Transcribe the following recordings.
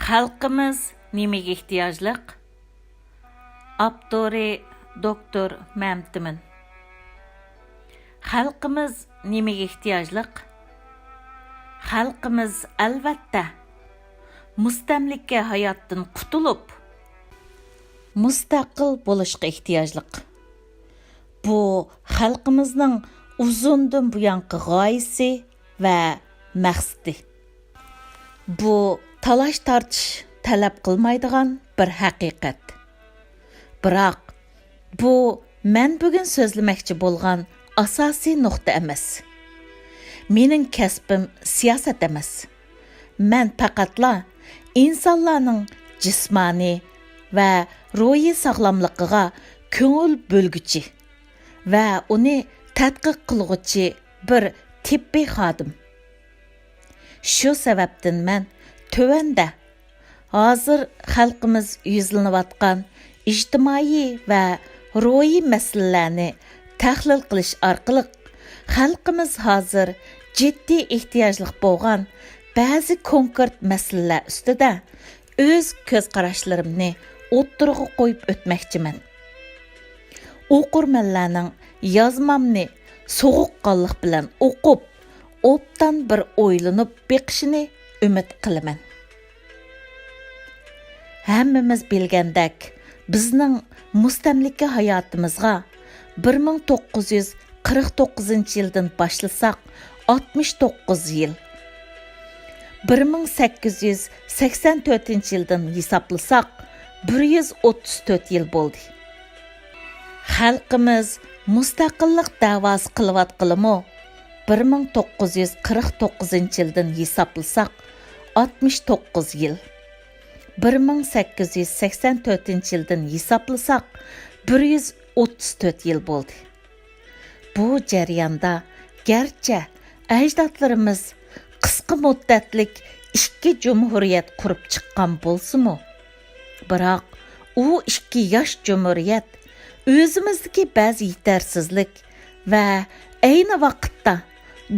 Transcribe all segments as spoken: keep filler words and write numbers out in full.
خەلقىمىز نېمىگە ئېھتىياجلىق؟ ئاپتورى: دوكتور مەمتىمىن. خەلقىمىز نېمىگە ئېھتىياجلىق؟ خەلقىمىز، ئەلۋەتتە، مۇستەملىكە ھاياتتىن قۇتۇلۇپ، مۇستەقىل بولۇشقا ئېھتىياجلىق. بۇ خەلقىمىزنىڭ ئۇزۇندىن بۇيانقى غايىسى ۋە مەقسىتى. بۇ تالاش-تارتىش تەلەپ قىلمايدىغان بىر ھەقىقەت. بىراق، بۇ مەن بۈگۈن سۆزلىمەكچى بولغان ئاساسىي نۇقتا ئەمەس. مېنىڭ كەسپىم سىياسەت ئەمەس. مەن پەقەتلا ئىنسانلارنىڭ جىسمانىي ۋە روھىي ساغلاملىقىغا كۆڭۈل بۆلگۈچى ۋە ئۇنى تەتقىق قىلغۇچى بىر تېببىي خادىم. شۇ سەۋەبتىن مەن تۆۋەندە ھازىر خەلقىمىز يۈزلىنىۋاتقان ئىجتىمائىي ۋە روھىي مەسىلىلەرنى تەھلىل قىلىش ئارقىلىق، خەلقىمىز ھازىر جىددىي ئېھتىياجلىق بولغان بەزى كونكرېت مەسىلىلەر ئۈستىدە ئۆز كۆز قاراشلىرىمنى ئوتتۇرىغا قويۇپ ئۆتمەكچىمەن. ئوقۇرمەنلەرنىڭ يازمامنى سوغۇققانلىق بىلەن ئوقۇپ، ئوبدان بىر ئويلىنىپ بېقىشىنى ئۈمىد قىلىمەن. ھەممىمىز بىلگەندەك، بىزنىڭ مۇستەملىكە ھاياتىمىزغا بىر مىڭ توققۇز يۈز قىرىق توققۇزىنچى يىلدىن باشلىساق، ئاتمىش توققۇز يىل. بىر مىڭ سەككىز يۈز سەكسەن تۆتىنچى يىلدىن ھېسابلىساق، بىر يۈز ئوتتۇز تۆت يىل بولدى. خەلقىمىز مۇستەقىللىق دەۋاسى قىلىۋاتقىلىمۇ، بىر مىڭ توققۇز يۈز قىرىق توققۇزىنچى يىلدىن ھېسابلىساق، ئاتمىش توققۇز يىل. بىر مىڭ سەككىز يۈز سەكسەن تۆتىنچى يىلدىن ھېسابلىساق، بىر يۈز ئوتتۇز تۆت يىل بولدى. بۇ جەرياندا گەرچە ئەجدادلىرىمىز قىسقا مۇددەتلىك ئىككى جۇمھۇرىيەت قۇرۇپ چىققان بولسىمۇ، بىراق ئۇ ئىككى ياش جۇمھۇرىيەت ئۆزىمىزدىكى بەزى يېتەرسىزلىك ۋە ئەينى ۋاقىتتا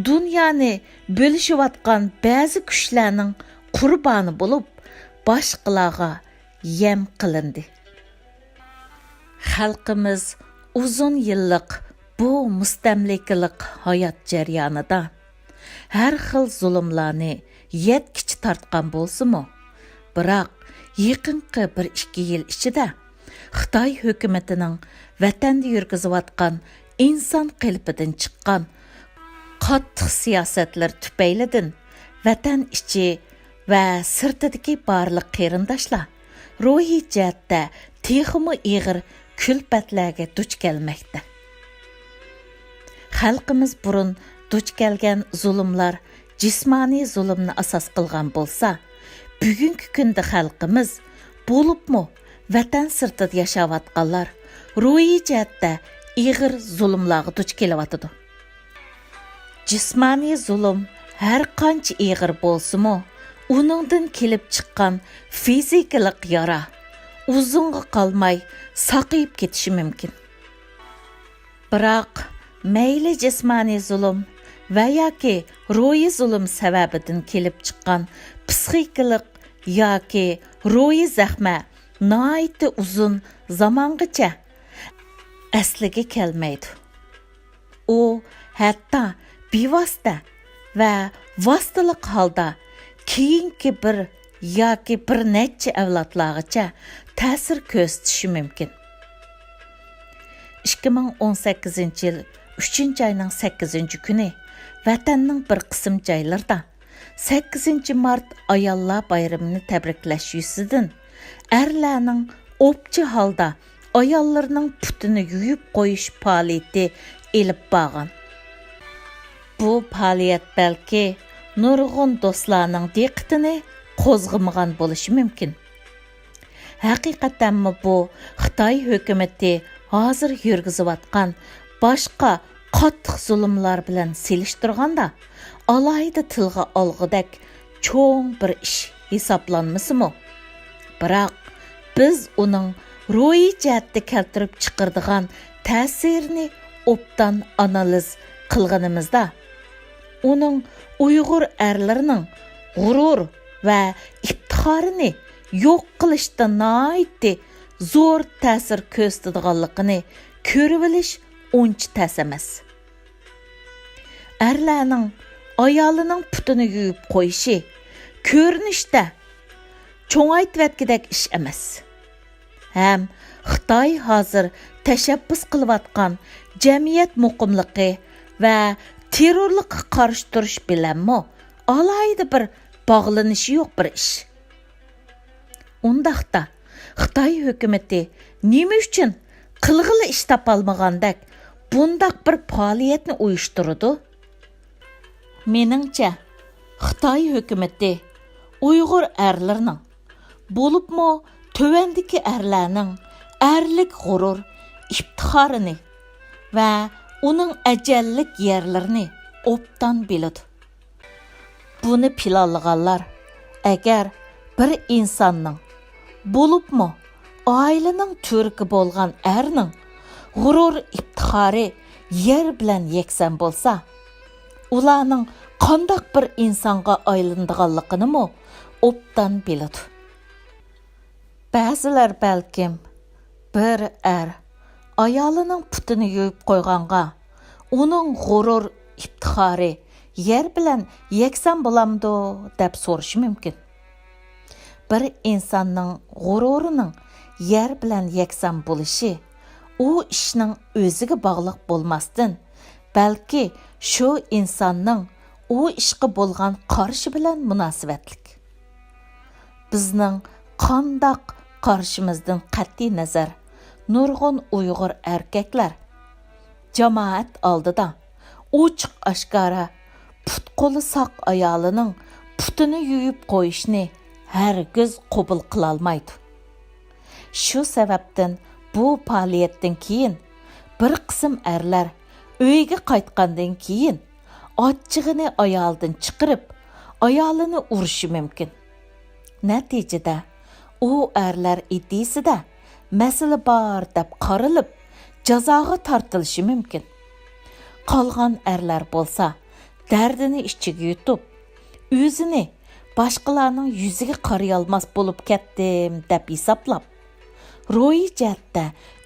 دۇنيانى بۆلۈشۈۋاتقان بەزى كۈچلەرنىڭ قۇربانى بولۇپ، باشقىلارغا يەم قىلىندى. خەلقىمىز ئۇزۇن يىللىق بۇ مۇستەملىكىلىك ھايات جەريانىدا ھەر خىل زۇلۇملارنى يەتكۈچە تارتقان بولسىمۇ، بىراق يېقىنقى بىر ئىككى يىل ئىچىدە خىتاي ھۆكۈمىتىنىڭ ۋەتەندە يۈرگۈزۈۋاتقان ئىنسان قېلىپىدىن چىققان قاتتىق سىياسەتلىرى تۈپەيلىدىن ۋەتەن ئىچى ۋە سىرتىدىكى بارلىق قېرىنداشلار روھىي جەھەتتە تېخىمۇ ئېغىر كۈلپەتلەرگە دۇچ كەلمەكتە. خەلقىمىز بۇرۇن دۇچ كەلگەن زۇلۇملار جىسمانىي زۇلۇمنى ئاساس قىلغان بولسا، بۈگۈنكى كۈندە خەلقىمىز، بولۇپمۇ ۋەتەن سىرتىدا ياشاۋاتقانلار روھىي جەھەتتە ئېغىر زۇلۇملارغا دۇچ كېلىۋاتىدۇ. جىسمانىي زۇلۇم ھەر قانچە ئېغىر بولسىمۇ، ئۇنىڭدىن كېلىپ چىققان فىزىكىلىق يارا ئۇزۇنغا قالماي ساقىيىپ كېتىشى مۇمكىن. بىراق، مەيلى جىسمانىي زۇلۇم ۋە ياكى روھىي زۇلۇم سەۋەبىدىن كېلىپ چىققان پسىخىكىلىق ياكى روھىي زەخمە ناھايىتى ئۇزۇن زامانغىچە ئەسلىگە كەلمەيدۇ. ئۇ ھەتتا بىۋاسىتە ۋە ۋاسىتىلىق ھالدا كېيىنكى بىر ياكى بىر نەچچە ئەۋلادلارغىچە تەسىر كۆرسىتىشى مۇمكىن. ئىككى مىڭ ئون سەككىزىنچى يىل ئۈچىنچى ئاينىڭ سەككىزىنچى كۈنى ۋەتەننىڭ بىر قىسىم جايلىرىدا سەككىزىنچى مارت ئاياللار بايرىمىنى تەبرىكلەش يۈزىسىدىن ئەرلەرنىڭ ئوپچە ھالدا ئاياللىرىنىڭ پۇتىنى يۇيۇپ قويۇش پائالىيىتى ئېلىپ بارغان. بۇ پائالىيەت بەلكى نۇرغۇن دوستلارنىڭ دىققىتىنى قوزغىمىغان بولۇشى مۇمكىن. ھەقىقەتەنمۇ بۇ خىتاي ھۆكۈمىتى ھازىر يۈرگۈزۈۋاتقان باشقا قاتتىق زۇلۇملار بىلەن سېلىشتۇرغاندا ئالاھىدە تىلغا ئالغۇدەك چوڭ بىر ئىش ھېسابلانمىسىمۇ، بىراق بىز ئۇنىڭ روھىي جەھەتتە كەلتۈرۈپ چىقىرىدىغان تەسىرىنى ئوبدان ئانالىز قىلغىنىمىزدا، ئۇنىڭ ئۇيغۇر ئەرلىرىنىڭ غۇرۇر ۋە ئىپتىخارى ئىپتىخارىنى يوق قىلىشتا ناھايىتى زور تەسىر كۆرسىتىدىغانلىقىنى كۆرۈۋېلىش ئۇنچە تەس ئەمەس. ئەرلەرنىڭ ئايالىنىڭ پۇتىنى يۇيۇپ قويۇشى كۆرۈنۈشتە چوڭايتىۋەتكۈدەك ئىش ئەمەس. ھەم خىتاي ھازىر تەشەببۇس قىلىۋاتقان جەمئىيەت مۇقىملىقى ۋە تېررورلۇققا قارشى تۇرۇش بىلەنمۇ ئالاھىدە بىر باغلىنىشى يوق بىر ئىش. ئۇنداقتا، خىتاي ھۆكۈمىتى نېمە ئۈچۈن قىلغىلى ئىش تاپالمىغاندەك بۇنداق بىر پائالىيەتنى ئۇيۇشتۇرىدۇ؟ مېنىڭچە، خىتاي ھۆكۈمىتى ئۇيغۇر ئەرلىرىنىڭ، بولۇپمۇ تۆۋەندىكى ئەرلەرنىڭ ئەرلىك غۇرۇر، ئىپتىخارىنى ۋە ئۇنىڭ ئەجەللىك يەرلىرىنى ئوبدان بىلىدۇ. بۇنى پىلانلىغانلار، ئەگەر بىر ئىنساننىڭ، بولۇپمۇ ئائىلىنىڭ تۈۋرۈكى بولغان ئەرنىڭ غۇرۇر ئىپتىخارى يەر بىلەن يەكسان بولسا، ئۇلارنىڭ قانداق بىر ئىنسانغا ئايلىنىدىغانلىقىنىمۇ ئوبدان بىلىدۇ. بەزىلەر بەلكىم بىر ئەر ئايالىنىڭ پۇتىنى يۇيۇپ قويغانغا ئۇنىڭ غۇرۇر ئىپتىخارى يەر بىلەن يەكسان بولامدۇ دەپ سورىشى مۇمكىن. بىر ئىنساننىڭ غۇرۇرىنىڭ يەر بىلەن يەكسان بولۇشى ئۇ ئىشنىڭ ئۆزىگە باغلىق بولماستىن، بەلكى شۇ ئىنساننىڭ ئۇ ئىشقا بولغان قارىشى بىلەن مۇناسىۋەتلىك. بىزنىڭ قانداق قارىشىمىزدىن قەتئىينەزەر، نۇرغۇن ئۇيغۇر ئەركەكلەر جامائەت ئالدىدا ئوچۇق-ئاشكارا پۇت-قولى ساق ئايالىنىڭ پۇتىنى يۇيۇپ قويۇشنى ھەرگىز قوبۇل قىلالمايدۇ. شۇ سەۋەبتىن بۇ پائالىيەتتىن كېيىن بىر قىسىم ئەرلەر ئۆيىگە قايتقاندىن كېيىن ئاچچىقىنى ئايالىدىن چىقىرىپ، ئايالىنى ئۇرۇشى مۇمكىن. نەتىجىدە، ئۇ ئەرلەر ئىدىيىسىدە مەسىلە بار دەپ قارىلىپ، جازاغا تارتىلىشى مۇمكىن. قالغان ئەرلەر بولسا، دەردىنى ئىچىگە يۇتۇپ، ئۆزىنى باشقىلارنىڭ يۈزىگە قارىيالماس بولۇپ كەتتىم دەپ ھېسابلاپ، روھىي جەھەتتە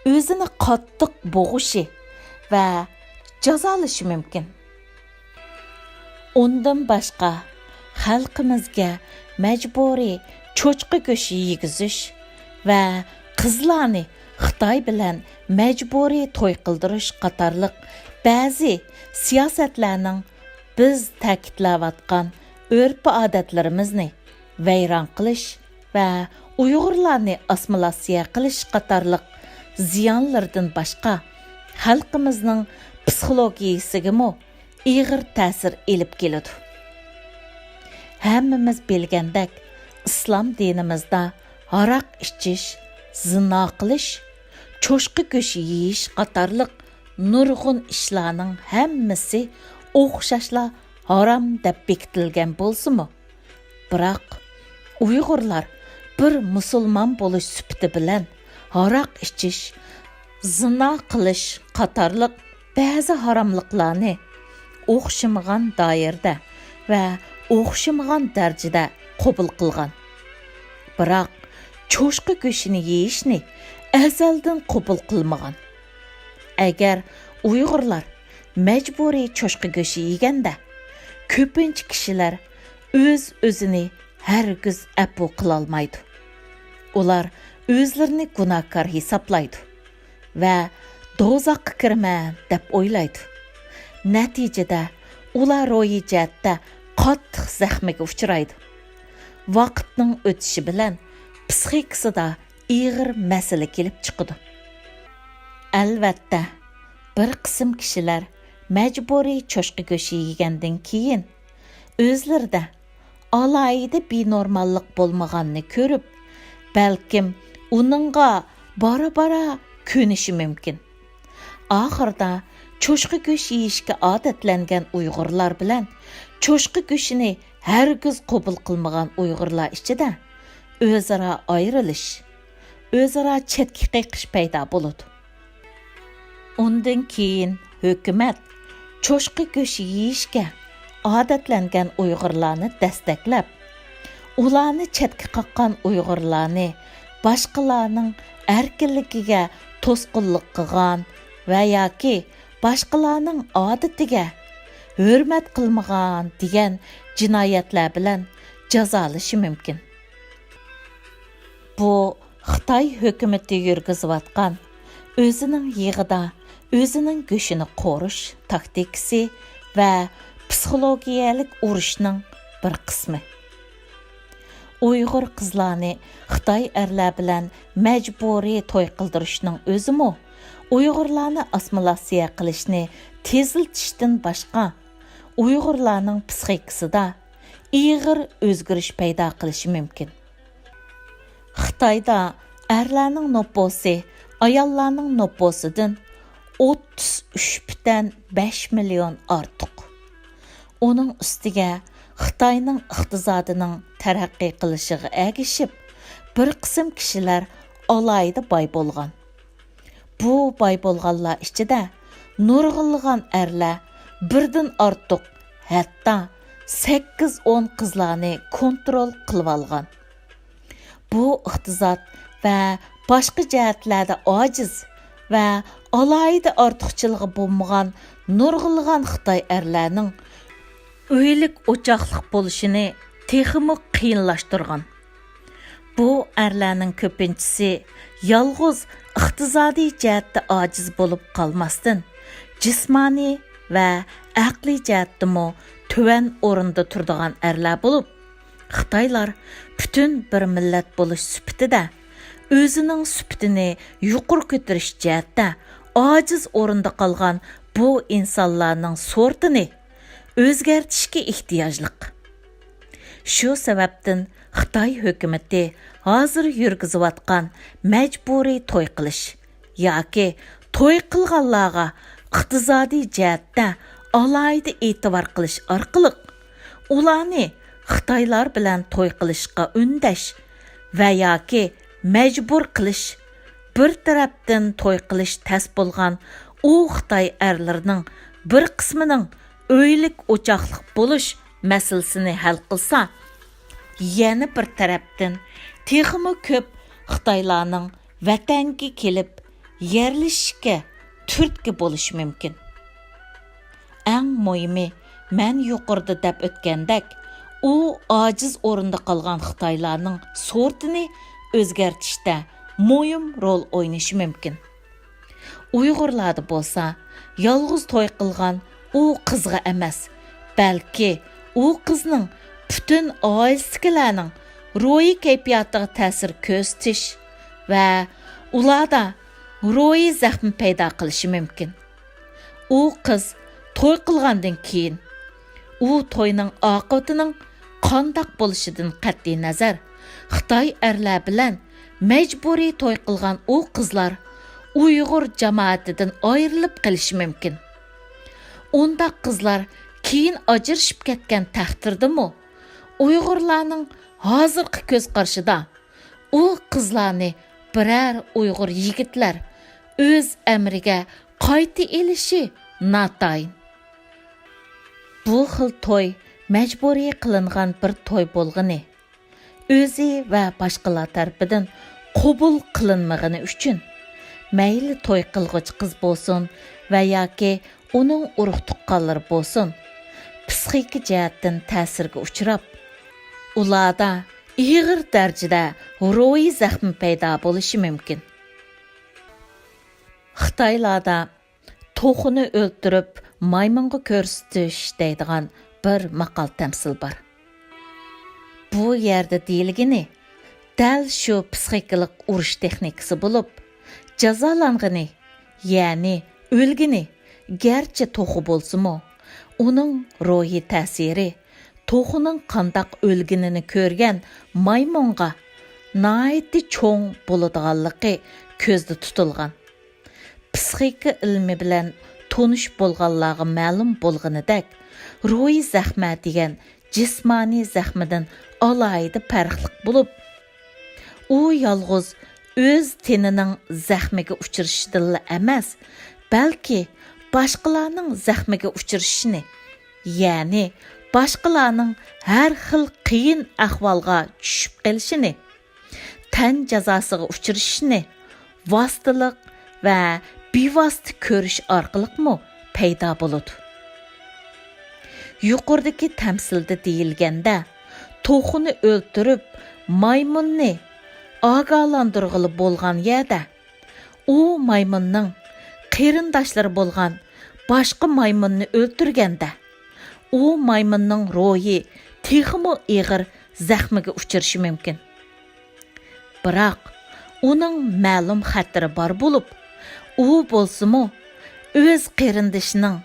ئۆزىنى قاتتىق بوغۇشى ۋە جازالىشى مۇمكىن. ئۇندىن باشقا، خەلقىمىزگە مەجبۇرىي چوشقا گۆشى يېگۈزۈش ۋە قىزلارنى خىتاي بىلەن مەجبۇرىي توي قىلدۇرۇش قاتارلىق بەزى سىياسەتلەرنىڭ بىز تەكىتلەۋاتقان ئۆرپ-ئادەتلىرىمىزنى ۋەيران قىلىش ۋە ئۇيغۇرلارنى ئاسسىمىلياتسىيە قىلىش قاتارلىق زىيانلىرىدىن باشقا، خەلقىمىزنىڭ پسىخولوگىيىسىگىمۇ ئېغىر تەسىر ئېلىپ كېلىدۇ. ھەممىمىز بىلگەندەك، ئىسلام دىنىمىزدا ھاراق ئىچىش، زىنا قىلىش، چوشقا گۆشى يېيىش قاتارلىق نۇرغۇن ئىشلارنىڭ ھەممىسى ئوخشاشلا ھارام دەپ بېكىتىلگەن بولسىمۇ، بىراق ئۇيغۇرلار بىر مۇسۇلمان بولۇش سۈپىتى بىلەن ھاراق ئىچىش، زىنا قىلىش قاتارلىق بەزى ھاراملىقلارنى ئوخشىمىغان دائىرىدە ۋە ئوخشىمىغان دەرىجىدە قوبۇل قىلغان. بىراق، چوشقا گۆشىنى يېيىشنى ئەزەلدىن قوبۇل قىلمىغان. ئەگەر ئۇيغۇرلار مەجبۇرىي چوشقا گۆشى يېگەندە، كۆپىنچە كىشىلەر ئۆز-ئۆزىنى ھەرگىز ئەپۇ قىلالمايدۇ. ئۇلار ئۆزلىرىنى گۇناھكار ھېسابلايدۇ ۋە دوزاخقا كىرىمەن دەپ ئويلايدۇ. نەتىجىدە ئۇلار روھىي جەھەتتە قاتتىق زەخمىگە ئۇچرايدۇ. ۋاقىتنىڭ ئۆتۈشى بىلەن پسىخىكىسىدا ئېغىر مەسىلە كېلىپ چىقىدۇ. ئەلۋەتتە، بىر قىسىم كىشىلەر مەجبۇرىي چوشقا گۆشى يېگەندىن كېيىن، ئۆزلىرىدە ئالاھىدە بىنورماللىق بولمىغاننى كۆرۈپ، بەلكىم ئۇنىڭغا بارا-بارا كۆنۈشى مۇمكىن. ئاخىرىدا چوشقا گۆش يېيىشكە ئادەتلەنگەن ئۇيغۇرلار بىلەن چوشقا گۆشىنى ھەرگىز قوبۇل قىلمىغان ئۇيغۇرلار ئىچىدە ئۆزئارا ئايرىلىش، ئۆزئارا چەتكە قېقىش پەيدا بولىدۇ. ئۇندىن كېيىن ھۆكۈمەت چوشقا گۆشى يېيىشكە ئادەتلەنگەن ئۇيغۇرلارنى دەستەكلەپ، ئۇلارنى چەتكە قاققان ئۇيغۇرلارنى باشقىلارنىڭ ئەركىنلىكىگە توسقۇنلۇق قىلغان ۋە ياكى باشقىلارنىڭ ئادىتىگە ھۆرمەت قىلمىغان دېگەن جىنايەتلەر بىلەن جازالىشى مۇمكىن. بۇ خىتاي ھۆكۈمىتى يۈرگۈزۈۋاتقان ئۆزىنىڭ يېغىدا ئۆزىنىڭ گۆشىنى قورۇش تاكتىكىسى ۋە پسىخولوگىيەلىك ئۇرۇشنىڭ بىر قىسمى. ئۇيغۇر قىزلارنى خىتاي ئەرلەر بىلەن مەجبۇرىي توي قىلدۇرۇشنىڭ ئۆزىمۇ ئۇيغۇرلارنى ئاسسىمىلياتسىيە قىلىشنى تېزلىتىشتىن باشقا، ئۇيغۇرلارنىڭ پسىخىكىسىدا ئېغىر ئۆزگىرىش پەيدا قىلىشى مۇمكىن. خىتايدا ئەرلەرنىڭ نوپۇسى ئاياللارنىڭ نوپۇسىدىن ئوتتۇز ئۈچ پۈتۈن بەش مىليون ئارتۇق. ئۇنىڭ ئۈستىگە خىتاينىڭ ئىقتىسادىنىڭ تەرەققىي قىلىشىغا ئەگىشىپ، بىر قىسىم كىشىلەر ئالاھىدە باي بولغان. بۇ باي بولغانلار ئىچىدە نۇرغۇنلىغان ئەرلەر بىردىن ئارتۇق، ھەتتا سەككىز ئون قىزلارنى كونترول قىلىۋالغان. بۇ ئىقتىساد ۋە باشقا جەھەتلەردە ئاجىز ۋە ئالاھىدە ئارتۇقچىلىقى بولمىغان نۇرغۇنلىغان خىتاي ئەرلەرنىڭ ئۆيلۈك ئوچاقلىق بولۇشىنى تېخىمۇ قىيىنلاشتۇرغان. بۇ ئەرلەرنىڭ كۆپىنچىسى يالغۇز ئىقتىسادىي جەھەتتە ئاجىز بولۇپ قالماستىن، جىسمانىي ۋە ئەقلىي جەھەتتىمۇ تۆۋەن ئورۇندا تۇرىدىغان ئەرلەر بولۇپ، خىتايلار پۈتۈن بىر مىللەت بولۇش سۈپىتىدە ئۆزىنىڭ سۈپىتىنى يۇقىرى كۆتۈرۈش جەھەتتە ئاجىز ئورۇندا قالغان بۇ ئىنسانلارنىڭ سورتىنى ئۆزگەرتىشكە ئېھتىياجلىق. شۇ سەۋەبتىن خىتاي ھۆكۈمىتى ھازىر يۈرگۈزۈۋاتقان مەجبۇرىي توي قىلىش ياكى توي قىلغانلارغا ئىقتىسادىي جەھەتتە ئالاھىدە ئېتىبار قىلىش ئارقىلىق، ئۇلارنى خىتايلار بىلەن توي قىلىشقا ئۈندەش ۋە ياكى مەجبۇر قىلىش، بىر تەرەپتىن توي قىلىش تەس بولغان ئۇ خىتاي ئەرلىرىنىڭ بىر قىسمىنىڭ ئۆيلۈك ئوچاقلىق بولۇش مەسىلىسىنى ھەل قىلسا، يەنە بىر تەرەپتىن تېخىمۇ كۆپ خىتايلارنىڭ ۋەتەنگە كېلىپ يەرلىشىشكە تۈرتكە بولۇشى مۇمكىن. ئەڭ مۇھىمى، مەن يۇقىرىدا دەپ ئۆتكەندەك، ئۇ ئاجىز ئورۇندا قالغان خىتايلارنىڭ سورتىنى ئۆزگەرتىشتە مۇھىم رول ئوينىشى مۇمكىن. ئۇيغۇرلاردا بولسا، يالغۇز توي قىلغان ئۇ قىزغا ئەمەس، بەلكى ئۇ قىزنىڭ پۈتۈن ئائىلىسىدىكىلەرنىڭ روھىي كەيپىياتىغا تەسىر كۆرسىتىش ۋە ئۇلاردا روھىي زەخمە پەيدا قىلىشى مۇمكىن. ئۇ قىز توي قىلغاندىن كېيىن، ئۇ توينىڭ ئاقىۋىتىنىڭ قانداق بولۇشىدىن قەتئىينەزەر، خىتاي ئەرلەر بىلەن مەجبۇرىي توي قىلغان ئۇ قىزلار ئۇيغۇر جامائىتىدىن ئايرىلىپ قېلىشى مۇمكىن. ئۇنداق قىزلار كېيىن ئاجرىشىپ كەتكەن تەقدىردىمۇ، ئۇيغۇرلارنىڭ ھازىرقى كۆز قارىشىدا ئۇ قىزلارنى بىرەر ئۇيغۇر يىگىتلەر ئۆز ئەمرىگە قايتا ئېلىشى ناتايىن. بۇ خىل توي مەجبۇرىي قىلىنغان بىر توي بولغىنى، ئۆزى ۋە باشقىلار تەرىپىدىن قوبۇل قىلىنمىغىنى ئۈچۈن، مەيلى توي قىلغۇچى قىز بولسۇن ۋە ياكى ئۇنىڭ ئۇرۇق-تۇغقانلىرى بولسۇن، پىسخىكا جەھەتتىن تەسىرگە ئۇچراپ، ئۇلاردا ئېغىر دەرىجىدە روھىي زەخمە پەيدا بولۇشى مۇمكىن. خىتايلاردا توخۇنى ئۆلتۈرۈپ مايمۇنغا كۆرسىتىش دەيدىغان بىر ماقال-تەمسىل بار. بۇ يەردە دېيىلگىنى دەل شۇ پىسخىكىلىق ئۇرۇش تېخنىكىسى بولۇپ، جازالانغىنى، يەنى ئۆلگىنى گەرچە توخۇ بولسىمۇ، ئۇنىڭ روھىي تەسىرى توخۇنىڭ قانداق ئۆلگىنىنى كۆرگەن مايمۇنغا ناھايىتى چوڭ بولىدىغانلىقى كۆزدە تۇتۇلغان. پىسخىكا ئىلمى بىلەن تونۇش بولغانلارغا مەلۇم بولغىنىدەك، روھىي زەخمە دېگەن جىسمانىي زەخمىدىن ئالاھىدە پەرقلىق بولۇپ، ئۇ يالغۇز ئۆز تېنىنىڭ زەخمىگە ئۇچرىشىدىنلا ئەمەس، بەلكى باشقىلارنىڭ زەخمىگە ئۇچرىشىنى، يەنى باشقىلارنىڭ ھەر خىل قىيىن ئەھۋالغا چۈشۈپ قېلىشىنى، تەن جازاسىغا ئۇچرىشىشىنى ۋاسىتىلىق ۋە بىۋاسىتە كۆرۈش ئارقىلىقمۇ پەيدا بولىدۇ. يۇقىرىدىكى تەمسىلدە دېيىلگەندە، توخۇنى ئۆلتۈرۈپ، مايمۇننى ئاگاھلاندۇرغىلى بولغان يەردە، ئۇ مايمۇننىڭ قېرىنداشلىرى بولغان باشقا مايمۇننى ئۆلتۈرگەندە، ئۇ مايمۇننىڭ روھى تېخىمۇ ئېغىر زەخمىگە ئۇچرىشى مۇمكىن. بىراق، ئۇنىڭ مەلۇم خەتىرى بار بولۇپ، ئۇ بولسىمۇ ئۆز قېرىندىشىنىڭ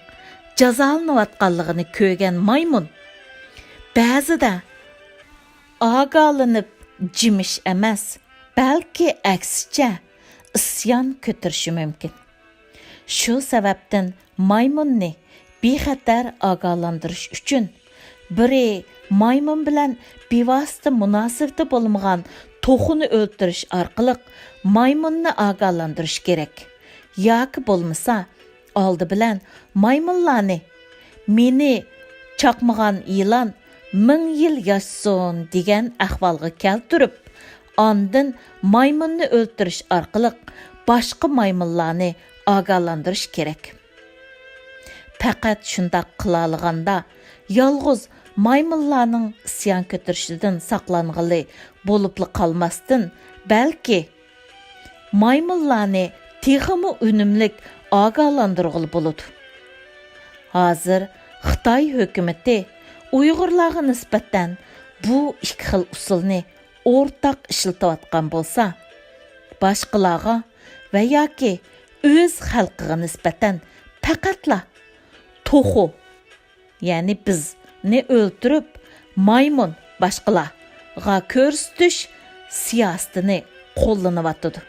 جازالىنىۋاتقانلىقىنى كۆرگەن مايمۇن بەزىدە ئاگالىنىپ جىمىش ئەمەس، بەلكى ئەكسىچە ئىسيان كۆتۈرۈشى مۇمكىن. شۇ سەۋەبتىن مايمۇننى بىخەتەر ئاگاھلاندۇرۇش ئۈچۈن، بىرى مايمۇن بىلەن بىۋاسىتە مۇناسىۋىتى بولمىغان توخۇنى ئۆلتۈرۈش ئارقىلىق مايمۇننى ئاگاھلاندۇرۇش كېرەك. ياكى بولمىسا، ئالدى بىلەن مايمۇنلارنى «مېنى چاقمىغان يىلان مىڭ يىل ياشىسۇن» دېگەن ئەھۋالغا كەلتۈرۈپ، ئاندىن مايمۇننى ئۆلتۈرۈش ئارقىلىق باشقا مايمۇنلارنى ئاگاھلاندۇرۇش كېرەك. پەقەت شۇنداق قىلالىغاندا، يالغۇز مايمۇنلارنىڭ ئىسيان كۆتۈرۈشىدىن ساقلانغىلى بولۇپلا قالماستىن، بەلكى مايمۇنلارنى تېخىمۇ ئۈنۈملۈك ئاگاھلاندۇرغىلى بولىدۇ. ھازىر خىتاي ھۆكۈمىتى ئۇيغۇرلارغا نىسبەتەن بۇ ئىككى خىل ئۇسۇلنى ئورتاق ئىشلىتىۋاتقان بولسا، باشقىلارغا ۋە ياكى ئۆز خەلقىگە نىسبەتەن پەقەتلا توخۇ، يەنى بىزنى ئۆلتۈرۈپ، مايمۇن، باشقىلارغا كۆرسىتىش سىياسىتىنى قوللىنىۋاتىدۇ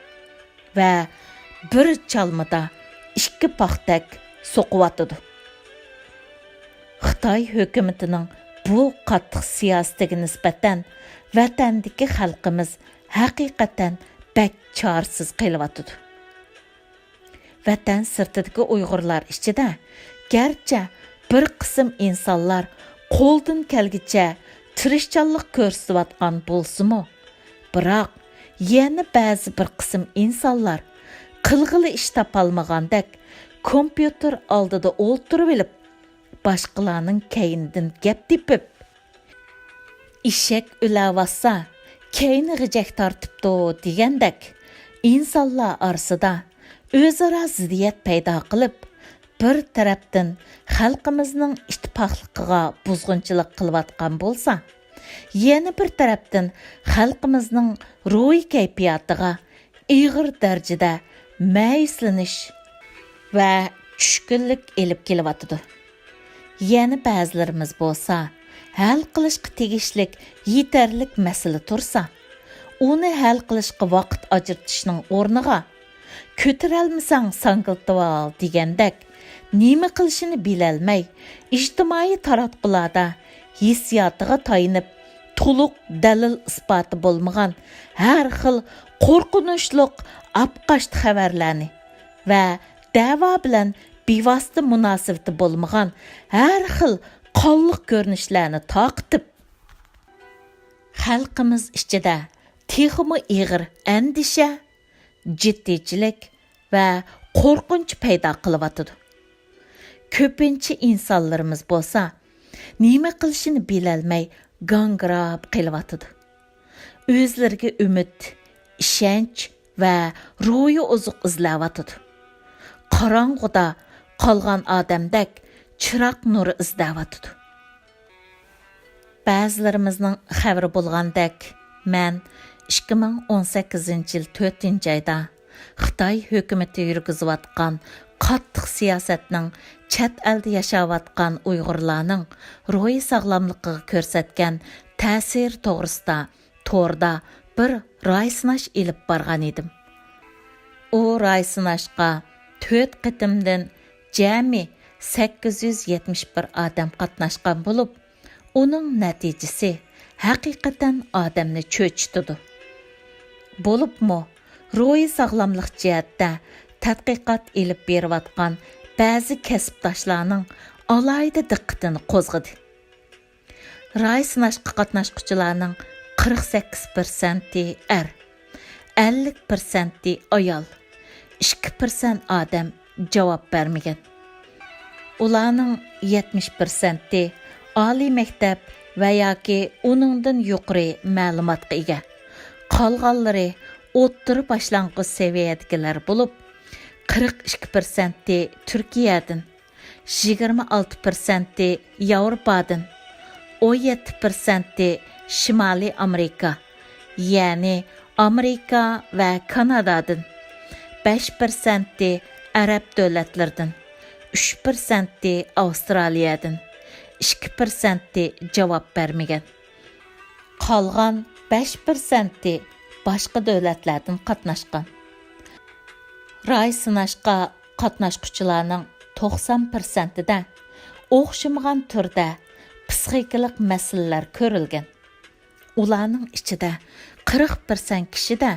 ۋە بىر چالمىدا ئىككى پاختەك سوقۇۋاتىدۇ. خىتاي ھۆكۈمىتىنىڭ بۇ قاتتىق سىياسىتىگە نىسبەتەن ۋەتەندىكى خەلقىمىز ھەقىقەتەن بەك چارىسىز قېلىۋاتىدۇ. ۋەتەن سىرتىدىكى ئۇيغۇرلار ئىچىدە گەرچە بىر قىسىم ئىنسانلار قولدىن كەلگىچە تىرىشچانلىق كۆرسىتىۋاتقان بولسىمۇ، بىراق يەنە بەزى بىر قىسىم ئىنسانلار قىلغىلى ئىش تاپالمىغاندەك كومپيۇتېر ئالدىدا ئولتۇرۇۋېلىپ، باشقىلارنىڭ كەينىدىن گەپ تېپىپ، «ئېشەك ئۆلەۋاتسا، كەينى غىجەك تارتىپتۇ» دېگەندەك، ئىنسانلار ئارىسىدا ئۆزئارا زىددىيەت پەيدا قىلىپ، بىر تەرەپتىن خەلقىمىزنىڭ ئىتتىپاقلىقىغا بۇزغۇنچىلىق قىلىۋاتقان بولسا، يەنە بىر تەرەپتىن خەلقىمىزنىڭ روھىي كەيپىياتىغا ئېغىر دەرىجىدە مەيۈسلىنىش ۋە چۈشكۈنلۈك ئېلىپ كېلىۋاتىدۇ. يەنە بەزىلىرىمىز بولسا، ھەل قىلىشقا تېگىشلىك يېتەرلىك مەسىلە تۇرسا، ئۇنى ھەل قىلىشقا ۋاقىت ئاجرىتىشنىڭ ئورنىغا، «كۆتۈرەلمىسەڭ ساڭگىلىتىۋال» دېگەندەك، نېمە قىلىشىنى بىلەلمەي، ئىجتىمائىي تاراتقۇلاردا ھېسسىياتىغا تايىنىپ، تولۇق دەلىل-ئىسپاتى بولمىغان ھەر خىل قورقۇنچلۇق ئاپقاچتى خەۋەرلەرنى ۋە دەۋا بىلەن بىۋاسىتە مۇناسىۋىتى بولمىغان ھەر خىل قانلىق كۆرۈنۈشلەرنى تارقىتىپ، خەلقىمىز ئىچىدە تېخىمۇ ئېغىر ئەندىشە، جىددىيچىلىك ۋە قورقۇنچ پەيدا قىلىۋاتىدۇ. كۆپىنچە ئىنسانلىرىمىز بولسا، نېمە قىلىشىنى بىلەلمەي گاڭگىراپ قېلىۋاتىدۇ. ئۆزلىرىگە ئۈمىد، ئىشەنچ ۋە روھىي ئوزۇق ئىزلەۋاتىدۇ. قاراڭغۇدا قالغان ئادەمدەك چىراغ نۇرى ئىزدەۋاتىدۇ. بەزىلىرىمىزنىڭ خەۋىرى بولغاندەك، مەن ئىككى مىڭ ئون سەككىزىنچى يىل تۆتىنچى ئايدا خىتاي ھۆكۈمىتى يۈرگۈزۈۋاتقان قاتتىق سىياسەتنىڭ چەت ئەلدە ياشاۋاتقان ئۇيغۇرلارنىڭ روھىي ساغلاملىقىغا كۆرسەتكەن تەسىرى توغرىسىدا توردا بىر راي سىناش ئېلىپ بارغان ئىدىم. ئۇ راي سىناشقا تۆت قېتىمدىن جەمئىي سەككىز يۈز يەتمىش بىر ئادەم قاتناشقان بولۇپ، ئۇنىڭ نەتىجىسى ھەقىقەتەن ئادەمنى چۆچۈتىدۇ. بولۇپمۇ روھىي ساغلاملىق جەھەتتە تەتقىقات ئېلىپ بېرىۋاتقان بەزى كەسىپداشلارنىڭ ئالاھىدە دىققىتىنى قوزغىدى. راي سىناشقا قاتناشقۇچىلارنىڭ قىرىق سەككىز پىرسەنتى ئەر، ئەللىك پىرسەنتى ئايال، ئىككى پىرسەنت ئادەم جاۋاب بەرمىگەن. ئۇلارنىڭ يەتمىش پىرسەنتى ئالىي مەكتەپ ۋە ياكى ئۇنىڭدىن يۇقىرى مەلۇماتقا ئىگە. قالغانلىرى ئوتتۇرا باشلانغۇچ سەۋىيەدىكىلەر بولۇپ، قىرىق ئىككى پىرسەنتى تۈركىيەدىن، يىگىرمە ئالتە پىرسەنتى ياۋروپادىن، ئون يەتتە پىرسەنتى شىمالىي ئامېرىكا، يەنى ئامېرىكا ۋە كانادادىن، بەش پىرسەنتى ئەرەب دۆلەتلىرىدىن، ئۈچ پىرسەنتى ئاۋسترالىيەدىن، ئىككى پىرسەنتى جاۋاب بەرمىگەن. قالغان بەش پىرسەنتى باشقا دۆلەتلەردىن قاتناشقان. راي سىناشقا قاتناشقۇچىلارنىڭ توقسان پىرسەنتىدە ئوخشىمىغان تۈردە پسىخىكىلىق مەسىلىلەر كۆرۈلگەن. ئۇلارنىڭ ئىچىدە قىرىق پىرسەنت كىشىدە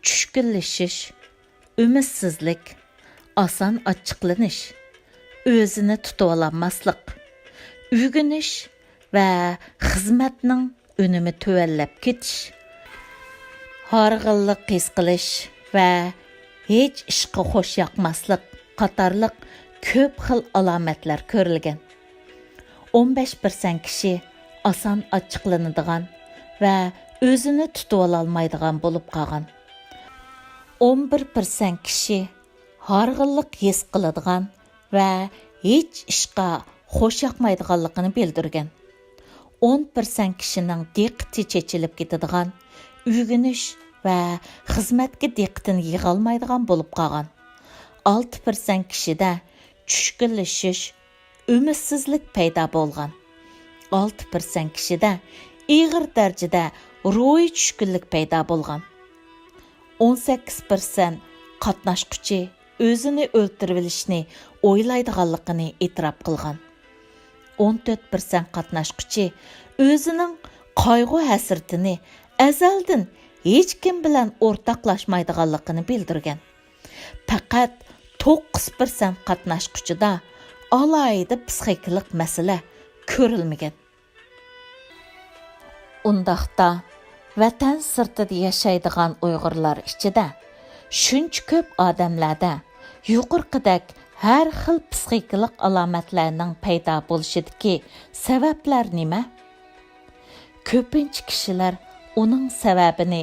چۈشكۈنلىشىش، ئۈمىدسىزلىك، ئاسان ئاچچىقلىنىش، ئۆزىنى تۇتۇۋالالماسلىق، ئۆگىنىش ۋە خىزمەتنىڭ ئۈنۈمى تۆۋەنلەپ كېتىش، ھارغىنلىق ھېس قىلىش ۋە ھېچ ئىشقا خوش ياقماسلىق قاتارلىق كۆپ خىل ئالامەتلەر كۆرۈلگەن. ئون بەش پىرسەنت كىشى ئاسان ئاچچىقلىنىدىغان ۋە ئۆزىنى تۇتۇۋالالمايدىغان بولۇپ قالغان. ئون بىر پىرسەنت كىشى ھارغىنلىق ھېس قىلىدىغان ۋە ھېچ ئىشقا خوش ياقمايدىغانلىقىنى بىلدۈرگەن. ئون پىرسەنت كىشىنىڭ دىققىتى چېچىلىپ كېتىدىغان، ئۆگىنىش ۋە خىزمەتكە دىققىتىنى يىغالمايدىغان بولۇپ قالغان. ئالتە پىرسەنت كىشىدە چۈشكۈنلىشىش، ئۈمىدسىزلىك پەيدا بولغان. ئالتە پىرسەنت كىشىدە ئېغىر دەرىجىدە روھىي چۈشكۈنلۈك پەيدا بولغان. ئون سەككىز پىرسەنت قاتناشقۇچى ئۆزىنى ئۆلتۈرۈۋېلىشنى ئويلايدىغانلىقىنى ئېتىراپ قىلغان. ئون تۆت پىرسەنت قاتناشقۇچى ئۆزىنىڭ قايغۇ-ھەسرىتىنى ئەزەلدىن ھېچكىم بىلەن ئورتاقلاشمايدىغانلىقىنى بىلدۈرگەن. پەقەت توققۇز پىرسەنت قاتناشقۇچىدا ئالاھىدە پسىخىكىلىق مەسىلە كۆرۈلمىگەن. ئۇنداقتا، ۋەتەن سىرتىدا ياشايدىغان ئۇيغۇرلار ئىچىدە شۇنچە كۆپ ئادەملەردە يۇقىرىقىدەك ھەر خىل پسىخىكىلىق ئالامەتلەرنىڭ پەيدا بولۇشىدىكى سەۋەبلەر نېمە؟ كۆپىنچە كىشىلەر ئۇنىڭ سەۋەبىنى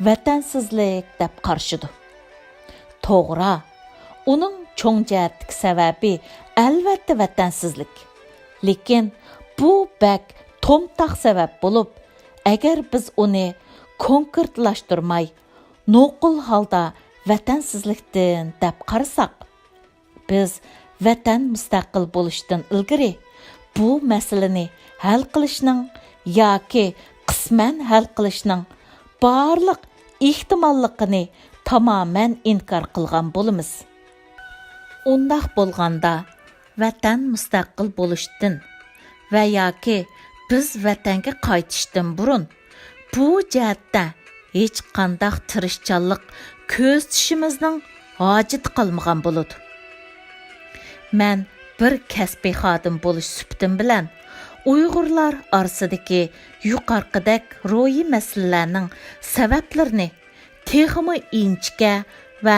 ۋەتەنسىزلىك دەپ قارىشىدۇ. توغرا، ئۇنىڭ چوڭ جەھەتتىكى سەۋەبى ئەلۋەتتە ۋەتەنسىزلىك. لېكىن بۇ بەك تومتاق سەۋەب بولۇپ، ئەگەر بىز ئۇنى كونكرېتلاشتۇرماي، نوقۇل ھالدا ۋەتەنسىزلىكتىن دەپ قارىساق، بىز ۋەتەن مۇستەقىل بولۇشتىن ئىلگىرى بۇ مەسىلىنى ھەل قىلىشنىڭ ياكى قىسمەن ھەل قىلىشنىڭ بارلىق ئېھتىماللىقىنى تامامەن ئىنكار قىلغان بولىمىز. ئۇنداق بولغاندا، ۋەتەن مۇستەقىل بولۇشتىن ۋە ياكى بىز ۋەتەنگە قايتىشتىن بۇرۇن، بۇ جەھەتتە ھېچقانداق تىرىشچانلىق كۆرسىتىشىمىزنىڭ ھاجىتى قالمىغان بولىدۇ. مەن بىر كەسپىي خادىم بولۇش سۈپىتىم بىلەن، ئۇيغۇرلار ئارىسىدىكى يۇقىرىقىدەك روھىي مەسىلىلەرنىڭ سەۋەبلىرىنى تېخىمۇ ئىنچىكە ۋە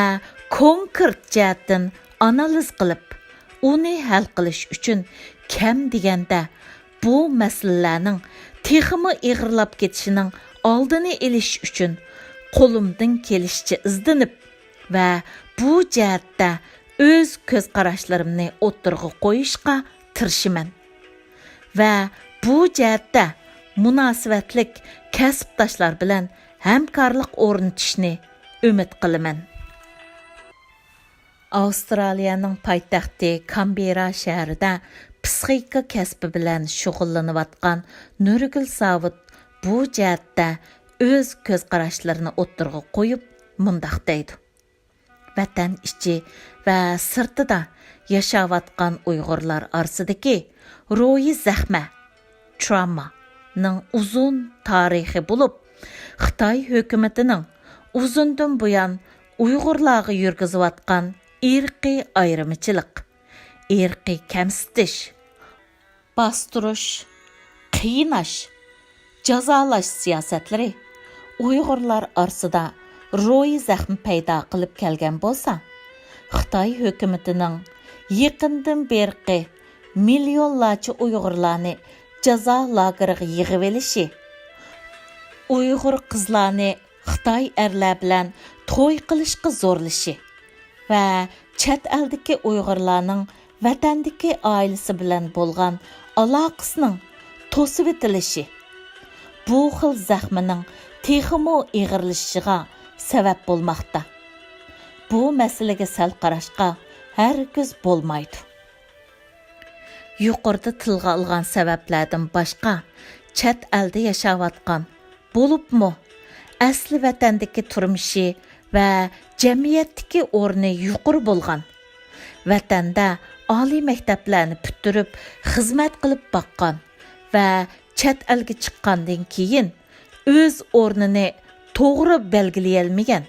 كونكرېت جەھەتتىن ئانالىز قىلىپ، ئۇنى ھەل قىلىش ئۈچۈن كەم دېگەندە بۇ مەسىلىلەرنىڭ تېخىمۇ ئېغىرلاپ كېتىشىنىڭ ئالدىنى ئېلىش ئۈچۈن قولۇمدىن كېلىشىچە ئىزدىنىپ ۋە بۇ جەھەتتە ئۆز كۆز قاراشلىرىمنى ئوتتۇرىغا قويۇشقا تىرىشىمەن ۋە بۇ جەھەتتە مۇناسىۋەتلىك كەسىپداشلار بىلەن ھەمكارلىق ئورنىتىشنى ئۈمىد قىلىمەن. ئاۋسترالىيەنىڭ پايتەختى كامبېررا شەھىرىدە پسىخىكا كەسپى بىلەن شۇغۇللىنىۋاتقان نۇرگۈل ساۋۇت بۇ جەھەتتە ئۆز كۆز قاراشلىرىنى ئوتتۇرىغا قويۇپ، مۇنداق دەيدۇ: ۋەتەن ئىچى ۋە سىرتىدا ياشاۋاتقان ئۇيغۇرلار ئارىسىدىكى روھىي زەخمە، تراۋمانىڭ ئۇزۇن تارىخى بولۇپ، خىتاي ھۆكۈمىتىنىڭ ئۇزۇندىن بۇيان ئۇيغۇرلارغا يۈرگۈزۈۋاتقان ئىرقىي ئايرىمىچىلىق، ئىرقىي كەمسىتىش، باستۇرۇش، قىيناش، جازالاش سىياسەتلىرى ئۇيغۇرلار ئارىسىدا روھىي زەخمە پەيدا قىلىپ كەلگەن بولسا، خىتاي ھۆكۈمىتىنىڭ يېقىندىن بېرىقى مىليونلارچە ئۇيغۇرلارنى جازا لاگېرىغا يىغىۋېلىشى، ئۇيغۇر قىزلارنى خىتاي ئەرلەر بىلەن توي قىلىشقا زورلىشى ۋە چەت ئەلدىكى ئۇيغۇرلارنىڭ ۋەتەندىكى ئائىلىسى بىلەن بولغان ئالاقىسىنىڭ توسۇۋېتىلىشى بۇ خىل زەخمىنىڭ تېخىمۇ ئېغىرلىشىشىغا سەۋەب بولماقتا. بۇ مەسىلىگە سەل قاراشقا ھەرگىز بولمايدۇ. يۇقىرىدا تىلغا ئالغان سەۋەبلەردىن باشقا، چەت ئەلدە ياشاۋاتقان، بولۇپمۇ ئەسلى ۋەتەندىكى تۇرمۇشى ۋە جەمئىيەتتىكى ئورنى يۇقىرى بولغان، ۋەتەندە ئالىي مەكتەپلەرنى پۈتتۈرۈپ خىزمەت قىلىپ باققان ۋە چەت ئەلگە چىققاندىن كېيىن ئۆز ئورنىنى توغرا بەلگىلىيەلمىگەن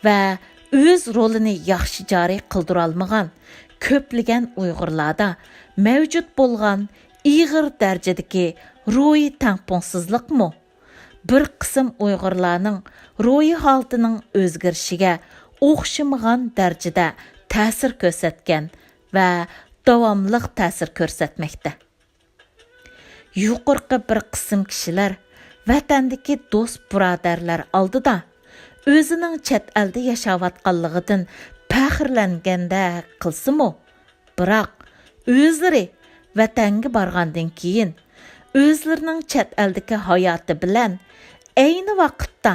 ۋە ئۆز رولىنى ياخشى جارى قىلدۇرالمىغان كۆپلىگەن ئۇيغۇرلاردا مەۋجۇت بولغان ئېغىر دەرىجىدىكى روھىي تەڭپۇڭسىزلىقمۇ بىر قىسىم ئۇيغۇرلارنىڭ روھىي ھالىتىنىڭ ئۆزگىرىشىگە ئوخشىمىغان دەرىجىدە تەسىر كۆرسەتكەن ۋە داۋاملىق تەسىر كۆرسەتمەكتە. يۇقىرىقى بىر قىسىم كىشىلەر ۋەتەندىكى دوست-بۇرادەرلەر ئالدىدا ئۆزىنىڭ چەت ئەلدە ياشاۋاتقانلىقىدىن پەخىرلەنگەندەك قىلسىمۇ، بىراق ئۆزلىرى ۋەتەنگە بارغاندىن كېيىن ئۆزلىرىنىڭ چەت ئەلدىكى ھاياتى بىلەن ئەينى ۋاقىتتا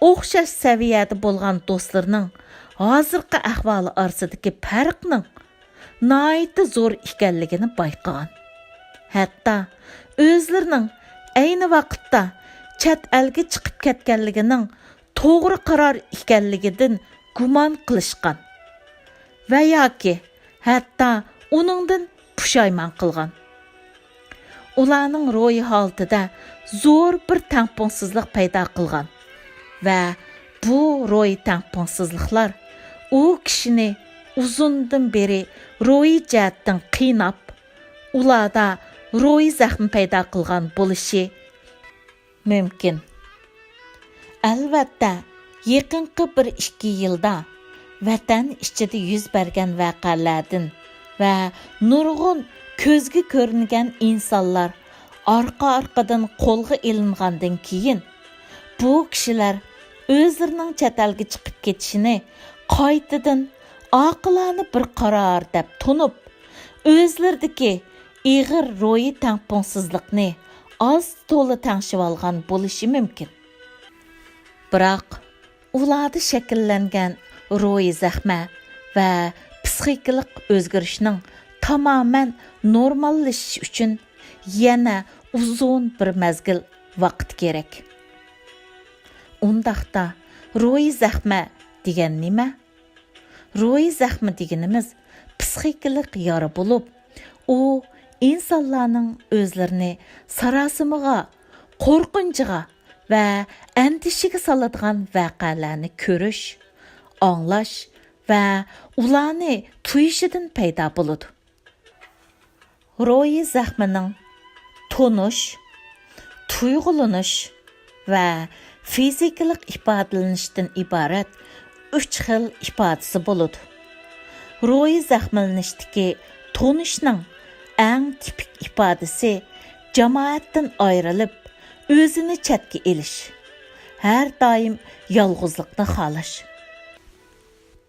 ئوخشاش سەۋىيەدە بولغان دوستلىرىنىڭ ھازىرقى ئەھۋالى ئارىسىدىكى پەرقنىڭ ناھايىتى زور ئىكەنلىكىنى بايقىغان. ھەتتا ئۆزلىرىنىڭ ئەينى ۋاقىتتا چەت ئەلگە چىقىپ كەتكەنلىكىنىڭ توغرا قارار ئىكەنلىكىدىن گۇمان قىلىشقان ۋە ياكى ھەتتا ئۇنىڭدىن پۇشايمان قىلغان. ئۇلارنىڭ روھىي ھالىتىدە زور بىر تەڭپۇڭسىزلىق پەيدا قىلغان ۋە بۇ روھىي تەڭپۇڭسىزلىقلار ئۇ كىشىنى ئۇزۇندىن بېرى روھىي جەھەتتىن قىيناپ، ئۇلاردا روھىي زەخمە پەيدا قىلغان بولۇشى مۇمكىن. ئەلۋەتتە، يېقىنقى بىر ئىككى يىلدا ۋەتەن ئىچىدە يۈز بەرگەن ۋەقەلەردىن ۋە نۇرغۇن كۆزگە كۆرۈنگەن ئىنسانلار ئارقا-ئارقىدىن قولغا ئېلىنغاندىن كېيىن، بۇ كىشىلەر ئۆزلىرىنىڭ چەت ئەلگە چىقىپ كېتىشىنى قايتىدىن ئاقىلانە بىر قارار دەپ تونۇپ، ئۆزلىرىدىكى ئېغىر روھىي تەڭپۇڭسىزلىقنى ئاز-تولا تەڭشىۋالغان بولۇشى مۇمكىن. بىراق، ئۇلاردا شەكىللەنگەن روھىي زەخمە ۋە پىسخىكىلىق ئۆزگىرىشنىڭ تامامەن نورماللىشىشى ئۈچۈن يەنە ئۇزۇن بىر مەزگىل ۋاقىت كېرەك. ئۇنداقتا، روھىي زەخمە دېگەن نېمە؟ روھىي زەخمە دېگىنىمىز پىسخىكىلىق يارا بولۇپ، ئۇ ئىنسانلارنىڭ ئۆزلىرىنى ساراسىمىغا، قورقۇنچىغا ۋە ئەندىشىگە سالىدىغان ۋەقەلەرنى كۆرۈش، ئاڭلاش ۋە ئۇلارنى تۇيۇشىدىن پەيدا بولىدۇ. روھىي زەخمىنىڭ تونۇش، تۇيغۇلىنىش ۋە فىزىكىلىق ئىپادىلىنىشتىن ئىبارەت ئۈچ خىل ئىپادىسى بولىدۇ. روھىي زەخىملىنىشتىكى تونۇشنىڭ ئەڭ تىپىك ئىپادىسى جامائەتتىن ئايرىلىپ، ئۆزىنى چەتكە ئېلىش، ھەر دائىم يالغۇزلۇقنى خالاش.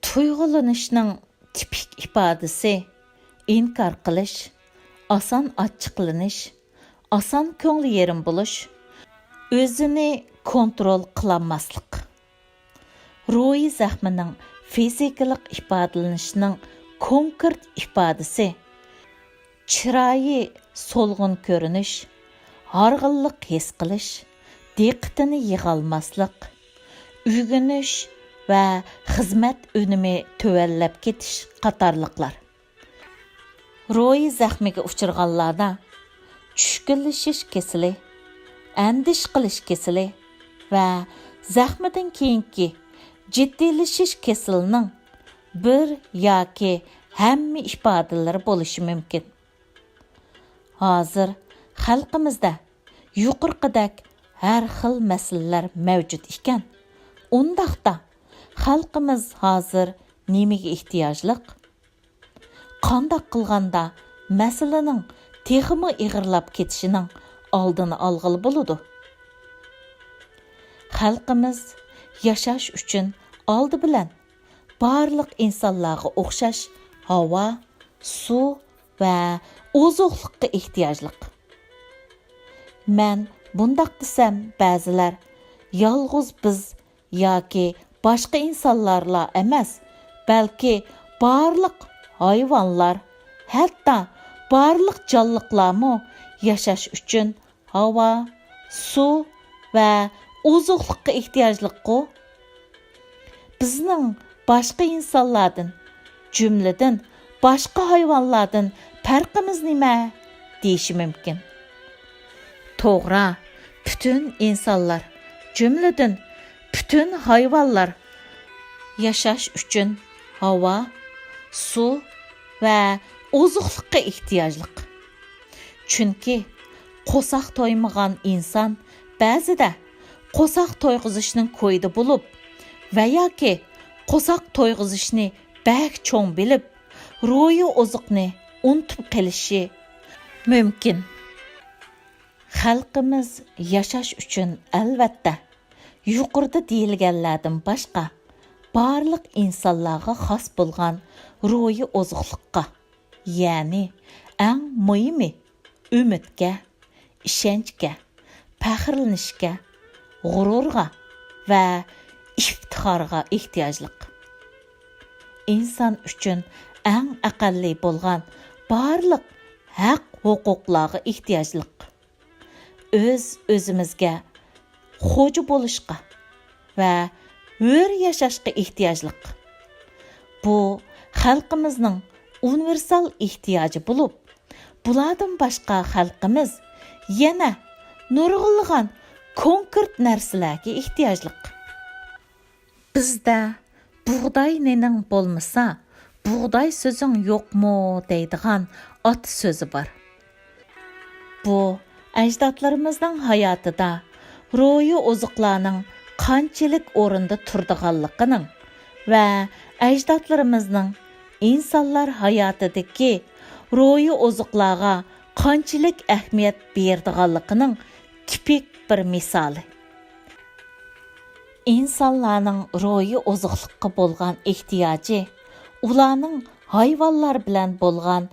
تۇيغۇلىنىشنىڭ تىپىك ئىپادىسى ئىنكار قىلىش، ئاسان ئاچچىقلىنىش، ئاسان كۆڭلى يېرىم بولۇش، ئۆزىنى كونترول قىلالماسلىق. روھىي زەخمىنىڭ فىزىكىلىق ئىپادىلىنىشىنىڭ كونكرېت ئىپادىسى، چىرايى سولغۇن كۆرۈنۈش، ھارغىنلىق ھېس قىلىش، دىققىتىنى يىغالماسلىق، ئۆگىنىش ۋە خىزمەت ئۈنۈمى تۆۋەنلەپ كېتىش قاتارلىقلار. روھىي زەخمىگە ئۇچرىغانلاردا چۈشكۈنلىشىش كېسىلى، ئەندىشە قىلىش كېسىلى ۋە زەخمىدىن كېيىنكى جىددىيلىشىش كېسىلىنىڭ بىر ياكى ھەممە ئىپادىلىرى بولۇشى مۇمكىن. ھازىر خەلقىمىزدە يۇقىرىقىدەك ھەر خىل مەسىلىلەر مەۋجۇت ئىكەن، ئۇنداقتا خەلقىمىز ھازىر نېمىگە ئېھتىياجلىق؟ قانداق قىلغاندا مەسىلىنىڭ تېخىمۇ ئېغىرلاپ كېتىشىنىڭ ئالدىنى ئالغىلى بولىدۇ؟ خەلقىمىز ياشاش ئۈچۈن ئالدى بىلەن بارلىق ئىنسانلارغا ئوخشاش ھاۋا، سۇ ۋە ئوزۇقلۇققا ئېھتىياجلىق. مەن بۇنداق دېسەم، بەزىلەر يالغۇز بىز ياكى باشقا ئىنسانلارلا ئەمەس، بەلكى بارلىق ھايۋانلار، ھەتتا بارلىق جانلىقلارمۇ ياشاش ئۈچۈن ھاۋا، سۇ ۋە ئوزۇقلۇققا ئېھتىياجلىققۇ؟ بىزنىڭ باشقا ئىنسانلاردىن، جۈملىدىن باشقا ھايۋانلاردىن پەرقىمىز نېمە؟ دېيىشى مۇمكىن. توغرا، پۈتۈن ئىنسانلار، جۈملىدىن پۈتۈن ھايۋانلار ياشاش ئۈچۈن ھاۋا، سۇ ۋە ئوزۇقلۇققا ئېھتىياجلىق. چۈنكى قورساق تويمىغان ئىنسان بەزىدە قورساق تويغۇزۇشنىڭ كويىدا بولۇپ ۋە ياكى قورساق تويغۇزۇشنى بەك چوڭ بىلىپ، روھىي ئوزۇقنى ئۇنتۇپ قېلىشى مۇمكىن. خەلقىمىز ياشاش ئۈچۈن، ئەلۋەتتە، يۇقىرىدا دېيىلگەنلەردىن باشقا، بارلىق ئىنسانلارغا خاس بولغان روھىي ئوزۇقلۇققا، يەنى ئەڭ مۇھىمى ئۈمىدكە، ئىشەنچكە، پەخىرلىنىشكە، غۇرۇرغا ۋە ئىپتىخارغا ئېھتىياجلىق. ئىنسان ئۈچۈن ئەڭ ئەقەللىي بولغان بارلىق ھەق-ھوقۇقلارغا ئېھتىياجلىق. ئۆز-ئۆزىمىزگە خوجا بولۇشقا ۋە ھۆر ياشاشقا ئېھتىياجلىق. بۇ خەلقىمىزنىڭ ئۇنىۋېرسال ئېھتىياجى بولۇپ، بۇلاردىن باشقا خەلقىمىز يەنە نۇرغۇنلىغان كونكرېت نەرسىلەرگە ئېھتىياجلىق. بىزدە «بۇغداي نېنىڭ بولمىسا، بۇغداي سۆزۈڭ يوقمۇ؟» دەيدىغان ئاتا سۆزى بار. بۇ ئەجدادلىرىمىزنىڭ ھاياتىدا روھىي ئوزۇقلارنىڭ قانچىلىك ئورۇندا تۇرىدىغانلىقىنىڭ ۋە ئەجدادلىرىمىزنىڭ ئىنسانلار ھاياتىدىكى روھىي ئوزۇقلارغا قانچىلىك ئەھمىيەت بېرىدىغانلىقىنىڭ تىپىك بىر مىسالى. ئىنسانلارنىڭ روھىي ئوزۇقلۇققا بولغان ئېھتىياجى ئۇلارنىڭ ھايۋانلار بىلەن بولغان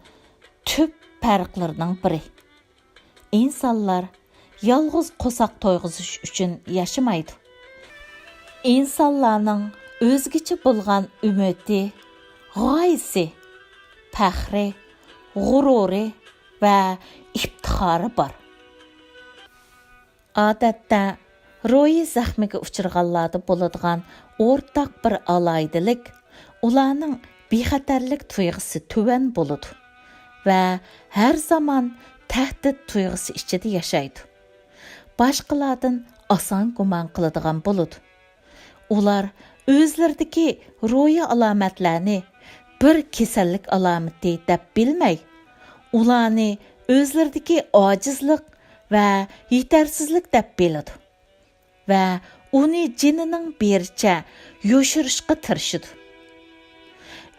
تۈپ پەرقلىرىنىڭ بىرى. ئىنسانلار يالغۇز قورساق تويغۇزۇش ئۈچۈن ياشىمايدۇ. ئىنسانلارنىڭ ئۆزگىچە بولغان ئۈمىدى، غايىسى، پەخرى، غۇرۇرى ۋە ئىپتىخارى بار. ئادەتتە روھىي زەخمىگە ئۇچرىغانلاردا بولىدىغان ئورتاق بىر ئالاھىدىلىك، ئۇلارنىڭ بىخەتەرلىك تۇيغۇسى تۆۋەن بولىدۇ ۋە ھەر زامان تەھدىت تۇيغۇسى ئىچىدە ياشايدۇ. باشقىلاردىن ئاسان گۇمان قىلىدىغان بولىدۇ. ئۇلار ئۆزلىرىدىكى روھىي ئالامەتلەرنى بىر كېسەللىك ئالامىتى دەپ بىلمەي، ئۇلارنى ئۆزلىرىدىكى ئاجىزلىق ۋە يېتەرسىزلىك دەپ بىلىدۇ ۋە ئۇنى جېنىنىڭ بېرىچە يوشۇرۇشقا تىرىشىدۇ.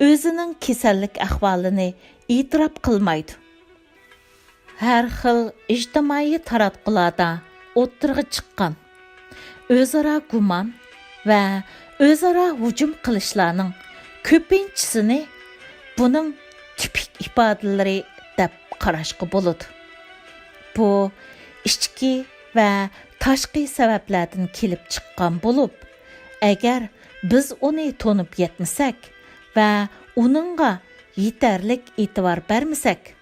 ئۆزىنىڭ كېسەللىك ئەھۋالىنى ئېتىراپ قىلمايدۇ. ھەر خىل ئىجتىمائىي تاراتقۇلاردا ئوتتۇرىغا چىققان ئۆزئارا گۇمان ۋە ئۆزئارا ھۇجۇم قىلىشلارنىڭ كۆپىنچىسىنى بۇنىڭ تىپىك ئىپادىلىرى دەپ قاراشقا بولىدۇ. بۇ ئىچكى ۋە تاشقى سەۋەبلەردىن كېلىپ چىققان بولۇپ، ئەگەر بىز ئۇنى تونۇپ يەتمىسەك ۋە ئۇنىڭغا يېتەرلىك ئېتىبار بەرمىسەك،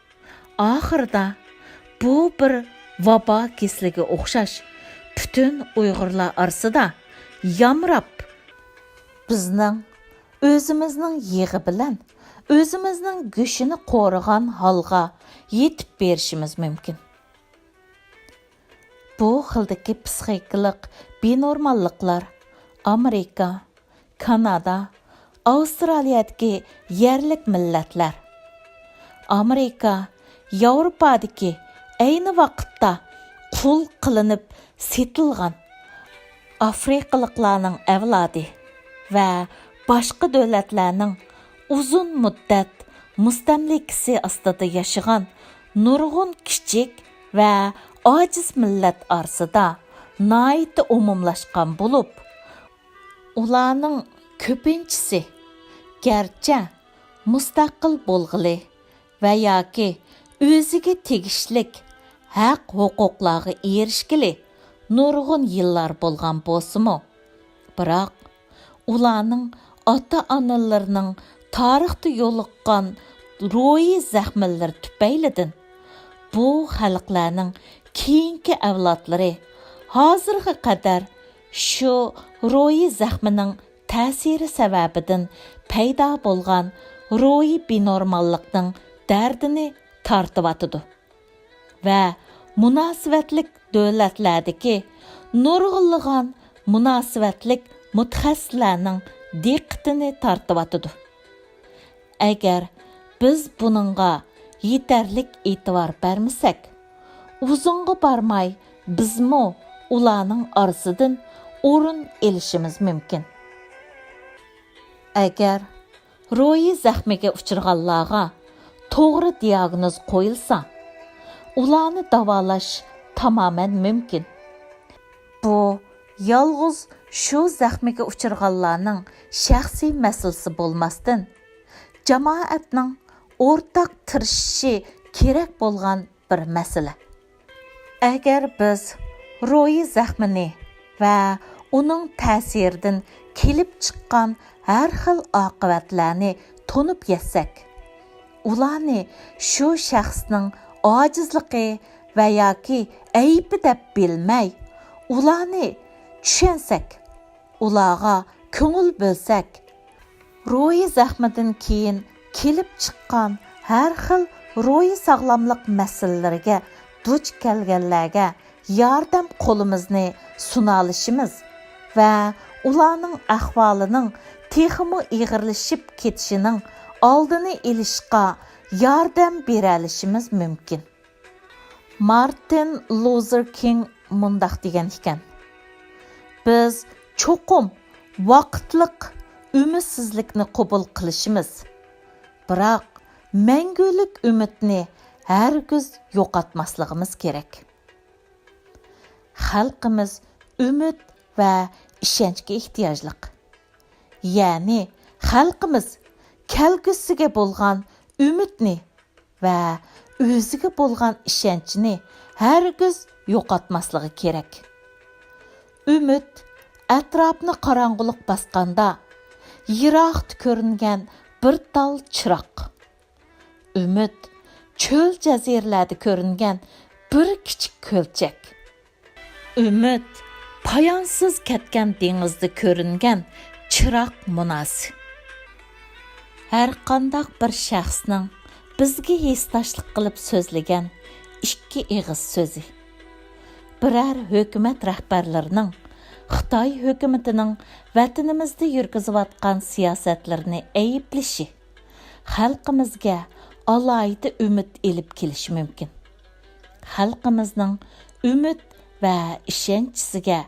ئاخىرىدا بۇ بىر ۋابا كېسىلىگە ئوخشاش پۈتۈن ئۇيغۇرلار ئارىسىدا يامراپ، بىزنىڭ ئۆزىمىزنىڭ يېغى بىلەن ئۆزىمىزنىڭ گۆشىنى قورۇغان ھالغا يېتىپ بېرىشىمىز مۇمكىن. بۇ خىلدىكى پسىخىكىلىق بىنورماللىقلار ئامېرىكا، كانادا، ئاۋسترالىيەدىكى يەرلىك مىللەتلەر، ئامېرىكا، ياۋروپادىكى ئەينى ۋاقىتتا قۇل قىلىنىپ سېتىلغان ئافرىقىلىقلارنىڭ ئەۋلادى ۋە باشقا دۆلەتلەرنىڭ ئۇزۇن مۇددەت مۇستەملىكىسى ئاستىدا ياشىغان نۇرغۇن كىچىك ۋە ئاجىز مىللەت ئارىسىدا ناھايىتى ئومۇملاشقان بولۇپ، ئۇلارنىڭ كۆپىنچىسى گەرچە مۇستەقىل بولغىلى ۋە ياكى ئۆزىگە تېگىشلىك ھەق-ھوقۇقلارغا ئېرىشكىلى نۇرغۇن يىللار بولغان بولسىمۇ، بىراق ئۇلارنىڭ ئاتا-ئانىلىرىنىڭ تارىختا يولۇققان روھىي زەخمىلىرى تۈپەيلىدىن بۇ خەلقلەرنىڭ كېيىنكى ئەۋلادلىرى ھازىرغا قەدەر شۇ روھىي زەخمىنىڭ تەسىرى سەۋەبىدىن پەيدا بولغان روھىي بىنورماللىقنىڭ دەردىنى تارتىۋاتىدۇ ۋە مۇناسىۋەتلىك دۆلەتلەردىكى نۇرغۇنلىغان مۇناسىۋەتلىك مۇتەخەسسىسلەرنىڭ دىققىتىنى تارتىۋاتىدۇ. ئەگەر بىز بۇنىڭغا يېتەرلىك ئېتىبار بەرمىسەك، ئۇزۇنغا بارماي بىزمۇ ئۇلارنىڭ ئارىسىدىن ئورۇن ئېلىشىمىز مۇمكىن. ئەگەر روھىي زەخمىگە ئۇچرىغانلارغا توغرا دىياگنوز قويۇلسا، ئۇلارنى داۋالاش تامامەن مۇمكىن. بۇ يالغۇز شۇ زەخمىگە ئۇچرىغانلارنىڭ شەخسىي مەسىلىسى بولماستىن، جامائەتنىڭ ئورتاق تىرىشىشى كېرەك بولغان بىر مەسىلە. ئەگەر بىز روھىي زەخمىنى ۋە ئۇنىڭ تەسىرىدىن كېلىپ چىققان ھەر خىل ئاقىۋەتلەرنى تونۇپ يەتسەك، ئۇلارنى شۇ شەخسنىڭ ئاجىزلىقى ۋە ياكى ئەيىبى دەپ بىلمەي، ئۇلارنى چۈشەنسەك، ئۇلارغا كۆڭۈل بۆلسەك، روھىي زەخمىدىن كېيىن كېلىپ چىققان ھەر خىل روھىي ساغلاملىق مەسىلىلىرىگە دۇچ كەلگەنلەرگە ياردەم قولىمىزنى سۇنالىشىمىز ۋە ئۇلارنىڭ ئەھۋالىنىڭ تېخىمۇ ئېغىرلىشىپ كېتىشىنىڭ ئالدىنى ئېلىشقا ياردەم بېرەلىشىمىز مۇمكىن. مارتىن لۇزېر كىڭ مۇنداق دېگەن ئىكەن: «بىز چوقۇم ۋاقىتلىق ئۈمىدسىزلىكنى قوبۇل قىلىشىمىز، بىراق مەڭگۈلۈك ئۈمىدنى ھەرگىز يوقاتماسلىقىمىز كېرەك.» خەلقىمىز ئۈمىد ۋە ئىشەنچكە ئېھتىياجلىق. يەنى خەلقىمىز كەلگۈسىگە بولغان ئۈمىدنى ۋە ئۆزىگە بولغان ئىشەنچىنى ھەرگىز يوقاتماسلىقى كېرەك. ئۈمىد ئەتراپنى قاراڭغۇلۇق باسقاندا يىراقتا كۆرۈنگەن بىر تال چىراغ. ئۈمىد چۆل جەزىرىلەردە كۆرۈنگەن بىر كىچىك كۆلچەك. ئۈمىد پايانسىز كەتكەن دېڭىزدا كۆرۈنگەن چىراغ مۇناسى. ھەرقانداق بىر شەخسنىڭ بىزگە ھېسداشلىق قىلىپ سۆزلىگەن ئىككى ئېغىز سۆزى، بىرەر ھۆكۈمەت رەھبەرلىرىنىڭ خىتاي ھۆكۈمىتىنىڭ ۋەتىنىمىزدە يۈرگۈزۈۋاتقان سىياسەتلىرىنى ئەيىبلىشى خەلقىمىزگە ئالاھىدە ئۈمىد ئېلىپ كېلىشى مۇمكىن. خەلقىمىزنىڭ ئۈمىد ۋە ئىشەنچىسىگە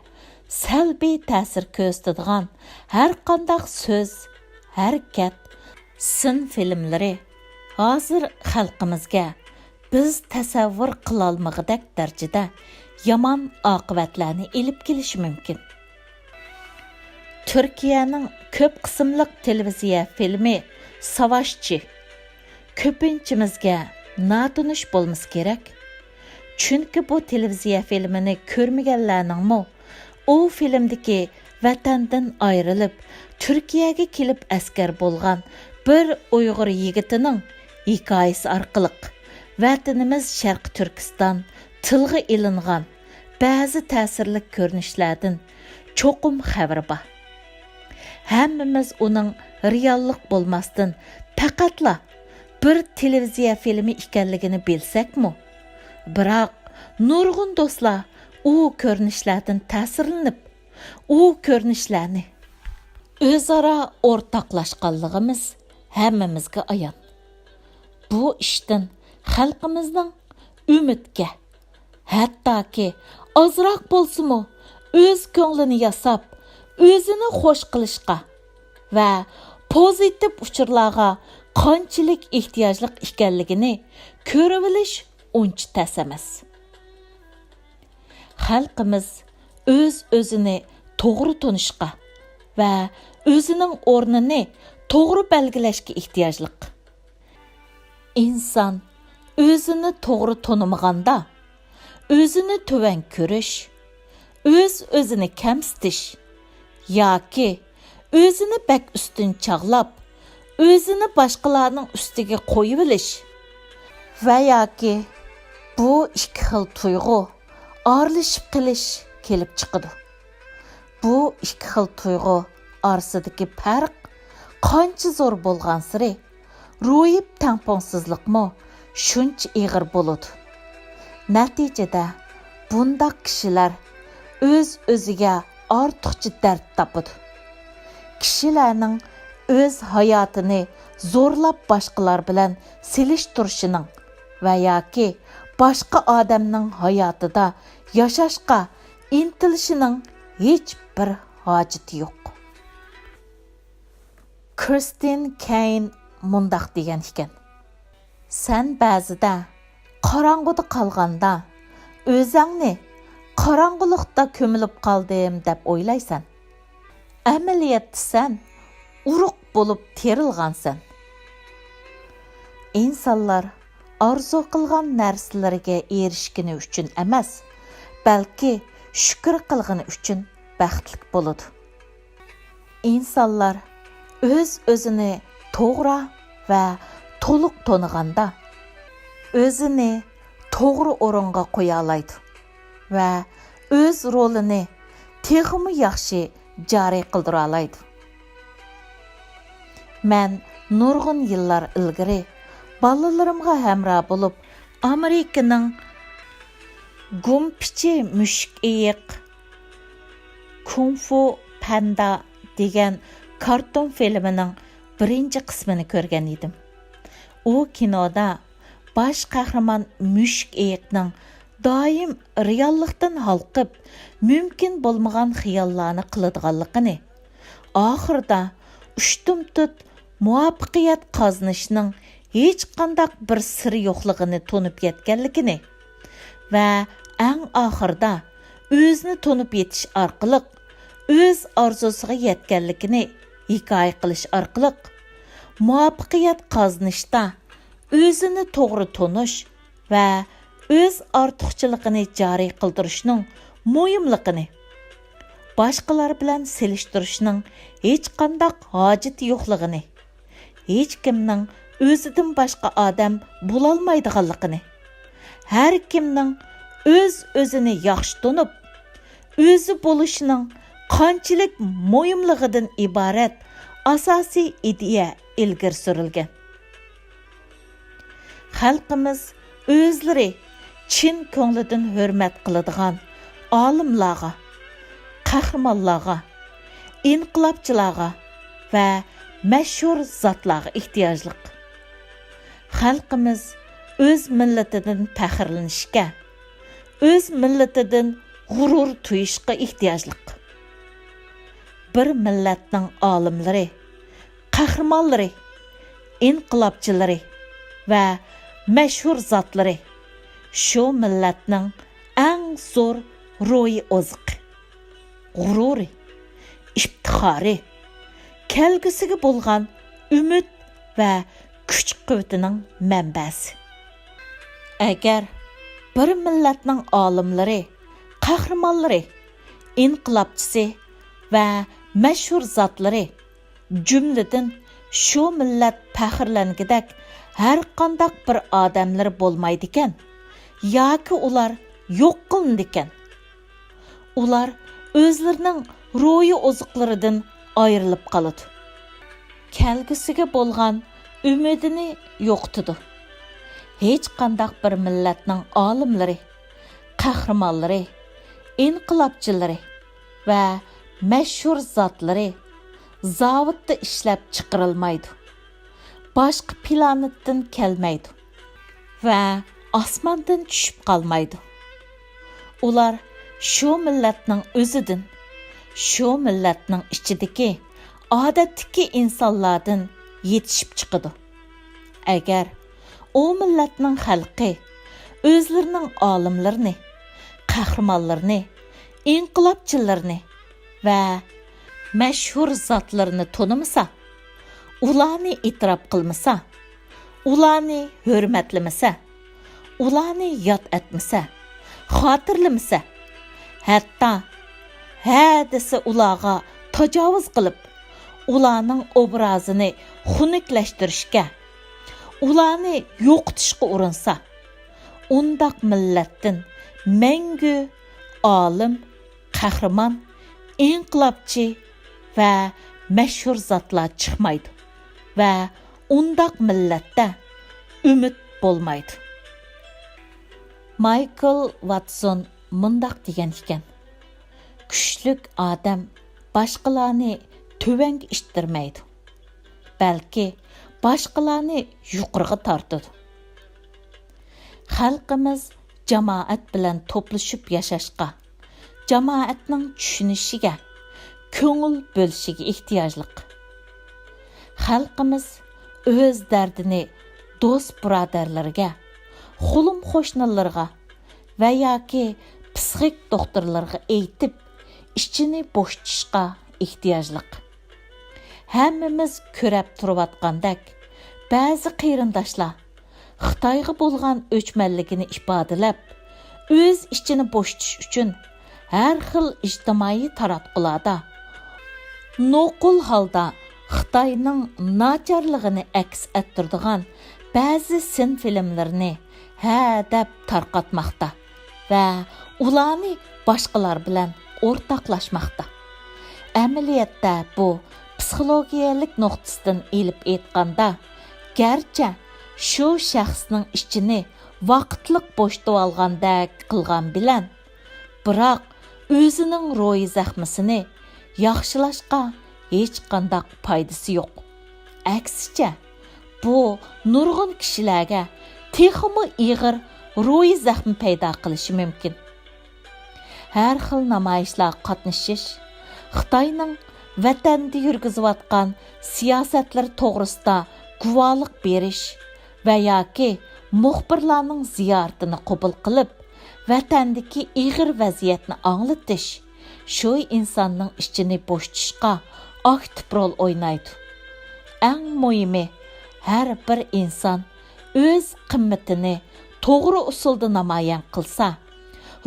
سەلبىي تەسىر كۆرسىتىدىغان ھەرقانداق سۆز، ھەرىكەت، سىن فىلىملىرى ھازىر خەلقىمىزگە بىز تەسەۋۋۇر قىلالمىغۇدەك دەرىجىدە يامان ئاقىۋەتلەرنى ئېلىپ كېلىشى مۇمكىن. تۈركىيەنىڭ كۆپ قىسىملىق تېلېۋىزىيە فىلىمى ساۋاشچى كۆپىنچىمىزگە ناتونۇش بولمىسا كېرەك. چۈنكى بۇ تېلېۋىزىيە فىلىمىنى كۆرمىگەنلەرنىڭمۇ ئۇ فىلىمدىكى ۋەتەندىن ئايرىلىپ، تۈركىيەگە كېلىپ ئەسكەر بولغان بىر ئۇيغۇر يىگىتىنىڭ ھېكايىسى ئارقىلىق ۋەتىنىمىز شەرقىي تۈركىستان تىلغا ئېلىنغان بەزى تەسىرلىك كۆرۈنۈشلەردىن چوقۇم خەۋىرى بار. ھەممىمىز ئۇنىڭ رېئاللىق بولماستىن، پەقەتلا بىر تېلېۋىزىيە فىلىمى ئىكەنلىكىنى بىلسەكمۇ، بىراق نۇرغۇن دوستلار ئۇ كۆرۈنۈشلەردىن تەسىرلىنىپ، ئۇ كۆرۈنۈشلەرنى ئۆزئارا ئورتاقلاشقانلىقىمىز ھەممىمىزگە ئايان. بۇ ئىشتىن خەلقىمىزنىڭ ئۈمىدكە، ھەتتاكى ئازراق بولسىمۇ ئۆز كۆڭلىنى ياساپ، ئۆزىنى خوش قىلىشقا ۋە پوزىتىپ ئۇچۇرلارغا قانچىلىك ئېھتىياجلىق ئىكەنلىكىنى كۆرۈۋېلىش ئۇنچە تەس ئەمەس. خەلقىمىز ئۆز-ئۆزىنى توغرا تونۇشقا ۋە ئۆزىنىڭ ئورنىنى توغرا بەلگىلەشكە ئېھتىياجلىق. ئىنسان ئۆزىنى توغرا تونۇمىغاندا، ئۆزىنى تۆۋەن كۆرۈش، ئۆز-ئۆزىنى كەمسىتىش ياكى ئۆزىنى بەك ئۈستۈن چاغلاپ، ئۆزىنى باشقىلارنىڭ ئۈستىگە قويۇۋېلىش ۋە ياكى بۇ ئىككى خىل تۇيغۇ ئارىلىشىپ قېلىش كېلىپ چىقىدۇ. بۇ ئىككى خىل تۇيغۇ ئارىسىدىكى پەرق قانچە زور بولغانسېرى، روھىي تەڭپۇڭسىزلىقمۇ شۇنچە ئېغىر بولىدۇ. نەتىجىدە، بۇنداق كىشىلەر ئۆز-ئۆزىگە ئارتۇقچە دەرد تاپىدۇ. كىشىلەرنىڭ ئۆز ھاياتىنى زورلاپ باشقىلار بىلەن سېلىشتۇرۇشىنىڭ ۋە ياكى باشقا ئادەمنىڭ ھاياتىدا ياشاشقا ئىنتىلىشىنىڭ ھېچبىر ھاجىتى يوق. كىرستىن كەين مۇنداق دېگەن ئىكەن، سەن بەزىدە قاراڭغۇدا قالغاندا، ئۆزەڭنى قاراڭغۇلۇقتا كۆمۈلۈپ قالدىم دەپ ئويلايسەن. ئەمەلىيەتتە سەن ئۇرۇق بولۇپ تېرىلغانسەن. ئىنسانلار ئارزۇ قىلغان نەرسىلىرىگە ئېرىشكىنى ئۈچۈن ئەمەس، بەلكى شۈكۈر قىلغىنى ئۈچۈن بەختلىك بولىدۇ. ئىنسانلار ئۆز-ئۆزىنى توغرا ۋە تولۇق تونۇغاندا، ئۆزىنى توغرا ئورۇنغا قويالايدۇ ۋە ئۆز رولىنى تېخىمۇ ياخشى جارى قىلدۇرالايدۇ. مەن نۇرغۇن يىللار ئىلگىرى بالىلىرىمغا ھەمراھ بولۇپ، ئامېرىكىنىڭ گۇمپىچى مۈشۈك ئېيىق، كۇڭفۇ پاندا دېگەن كارتون فىلىمىنىڭ بىرىنچى قىسمىنى كۆرگەن ئىدىم. ئۇ كىنودا باش قەھرىمان مۈشۈك ئېيىقنىڭ دائىم رېئاللىقتىن ھالقىپ، مۇمكىن بولمىغان خىياللارنى قىلىدىغانلىقىنى، ئاخىرىدا ئۇشتۇمتۇت مۇۋەپپەقىيەت قازىنىشنىڭ ھېچقانداق بىر سىرى يوقلۇقىنى تونۇپ يەتكەنلىكىنى ۋە ئەڭ ئاخىرىدا ئۆزىنى تونۇپ يېتىش ئارقىلىق، ئۆز ئارزۇسىغا يەتكەنلىكىنى ھېكايە قىلىش ئارقىلىق، مۇۋەپپەقىيەت قازىنىشتا ئۆزىنى توغرا تونۇش ۋە ئۆز ئارتۇقچىلىقىنى جارى قىلدۇرۇشنىڭ مۇھىملىقىنى، باشقىلار بىلەن سېلىشتۇرۇشنىڭ ھېچقانداق ھاجىتى يوقلۇقىنى، ھېچكىمنىڭ ئۆزىدىن باشقا ئادەم بولالمايدىغانلىقىنى، ھەركىمنىڭ ئۆز-ئۆزىنى ياخشى تونۇپ، ئۆزى بولۇشىنىڭ قانچىلىك مۇھىملىقىدىن ئىبارەت ئاساسىي ئىدىيە ئىلگىرى سۈرۈلگەن. خەلقىمىز ئۆزلىرى چىن كۆڭلىدىن ھۆرمەت قىلىدىغان ئالىملارغا، قەھرىمانلارغا، ئىنقىلابچىلارغا ۋە مەشھۇر زاتلارغا ئېھتىياجلىق. خەلقىمىز ئۆز مىللىتىدىن پەخىرلىنىشكە، ئۆز مىللىتىدىن غۇرۇر تۇيۇشقا ئېھتىياجلىق. بىر مىللەتنىڭ ئالىملىرى، قەھرىمانلىرى، ئىنقىلابچىلىرى ۋە مەشھۇر زاتلىرى شۇ مىللەتنىڭ ئەڭ زور روھىي ئوزۇقى، غۇرۇرى، ئىپتىخارى، كەلگۈسىگە بولغان ئۈمىد ۋە كۈچ-قۇۋۋىتىنىڭ مەنبەسى. ئەگەر بىر مىللەتنىڭ ئالىملىرى، قەھرىمانلىرى، ئىنقىلابچىسى ۋە مەشھۇر زاتلىرى، جۈملىدىن شۇ مىللەت پەخىرلەنگۈدەك ھەرقانداق بىر ئادەملىرى بولمايدىكەن ياكى ئۇلار يوق قىلىنىدىكەن، ئۇلار ئۆزلىرىنىڭ روھىي ئوزۇقلىرىدىن ئايرىلىپ قالىدۇ. كەلگۈسىگە بولغان ئۈمىدىنى يوقىتىدۇ. ھېچقانداق بىر مىللەتنىڭ ئالىملىرى، قەھرىمانلىرى، ئىنقىلابچىلىرى ۋە مەشھۇر زاتلىرى زاۋۇتتا ئىشلەپ چىقىرىلمايدۇ، باشقا پلانېتتىن كەلمەيدۇ ۋە ئاسماندىن چۈشۈپ قالمايدۇ. ئۇلار شۇ مىللەتنىڭ ئۆزىدىن، شۇ مىللەتنىڭ ئىچىدىكى ئادەتتىكى ئىنسانلاردىن يېتىشىپ چىقىدۇ. ئەگەر ئۇ مىللەتنىڭ خەلقى ئۆزلىرىنىڭ ئالىملىرىنى، قەھرىمانلىرىنى، ئىنقىلابچىلىرىنى ۋە مەشھۇر زاتلىرىنى تونۇمىسا، ئۇلارنى ئېتىراپ قىلمىسا، ئۇلارنى ھۆرمەتلىمىسە، ئۇلارنى ياد ئەتمىسە، خاتىرىلىمىسە، ھەتتا ھە دېسە ئۇلارغا تاجاۋۇز قىلىپ، ئۇلارنىڭ ئوبرازىنى خۇنۈكلەشتۈرۈشكە، ئۇلارنى يوقىتىشقا ئۇرۇنسا، ئۇنداق مىللەتتىن مەڭگۈ ئالىم، قەھرىمان، ئىنقىلابچى ۋە مەشھۇر زاتلار چىقمايدۇ ۋە ئۇنداق مىللەتتە ئۈمىد بولمايدۇ. مايكل ۋاتسون مۇنداق دېگەن ئىكەن: «كۈچلۈك ئادەم باشقىلارنى تۆۋەنگە ئىتتىرمەيدۇ، بەلكى باشقىلارنى يۇقىرىغا تارتىدۇ.» خەلقىمىز جامائەت بىلەن توپلىشىپ ياشاشقا، جامائەتنىڭ چۈشىنىشىگە، كۆڭۈل بۆلۈشىگە ئېھتىياجلىق. خەلقىمىز ئۆز دەردىنى دوست-بۇرادەرلىرىگە، قولۇم-قوشنىلىرىغا ۋە ياكى پسىخىك دوختۇرلىرىغا ئېيتىپ، ئىچىنى بوشىتىشقا ئېھتىياجلىق. ھەممىمىز كۆرەپ تۇرۇۋاتقاندەك، بەزى قېرىنداشلار خىتايغا بولغان ئۆچمەنلىكىنى ئىپادىلەپ، ئۆز ئىچىنى بوشىتىش ئۈچۈن ھەر خىل ئىجتىمائىي تاراتقۇلاردا نوقۇل ھالدا خىتاينىڭ ناچارلىقىنى ئەكس ئەتتۈرىدىغان بەزى سىن فىلىملىرىنى ھە دەپ تارقاتماقتا ۋە ئۇلارنى باشقىلار بىلەن ئورتاقلاشماقتا. ئەمەلىيەتتە بۇ پسىخولوگىيەلىك نۇقتىسىدىن ئېلىپ ئېيتقاندا، گەرچە شۇ شەخسنىڭ ئىچىنى ۋاقىتلىق بوشىتىۋالغاندەك قىلغان بىلەن، بىراق ئۆزىنىڭ روھىي زەخمىسىنى ياخشىلاشقا ھېچقانداق پايدىسى يوق. ئەكسىچە، بۇ نۇرغۇن كىشىلەرگە تېخىمۇ ئېغىر روھىي زەخمە پەيدا قىلىشى مۇمكىن. ھەر خىل نامايىشلارغا قاتنىشىش، خىتاينىڭ ۋەتەندە يۈرگۈزۈۋاتقان سىياسەتلىرى توغرىسىدا گۇۋاھلىق بېرىش ۋە ياكى مۇخبىرلارنىڭ زىيارىتىنى قوبۇل قىلىپ، ۋەتەندىكى ئېغىر ۋەزىيەتنى ئاڭلىتىش شۇ ئىنساننىڭ ئىچىنى بوشىتىشقا ئاكتىپ رول ئوينايدۇ. ئەڭ مۇھىمى، ھەر بىر ئىنسان ئۆز قىممىتىنى توغرا ئۇسۇلدا نامايان قىلسا،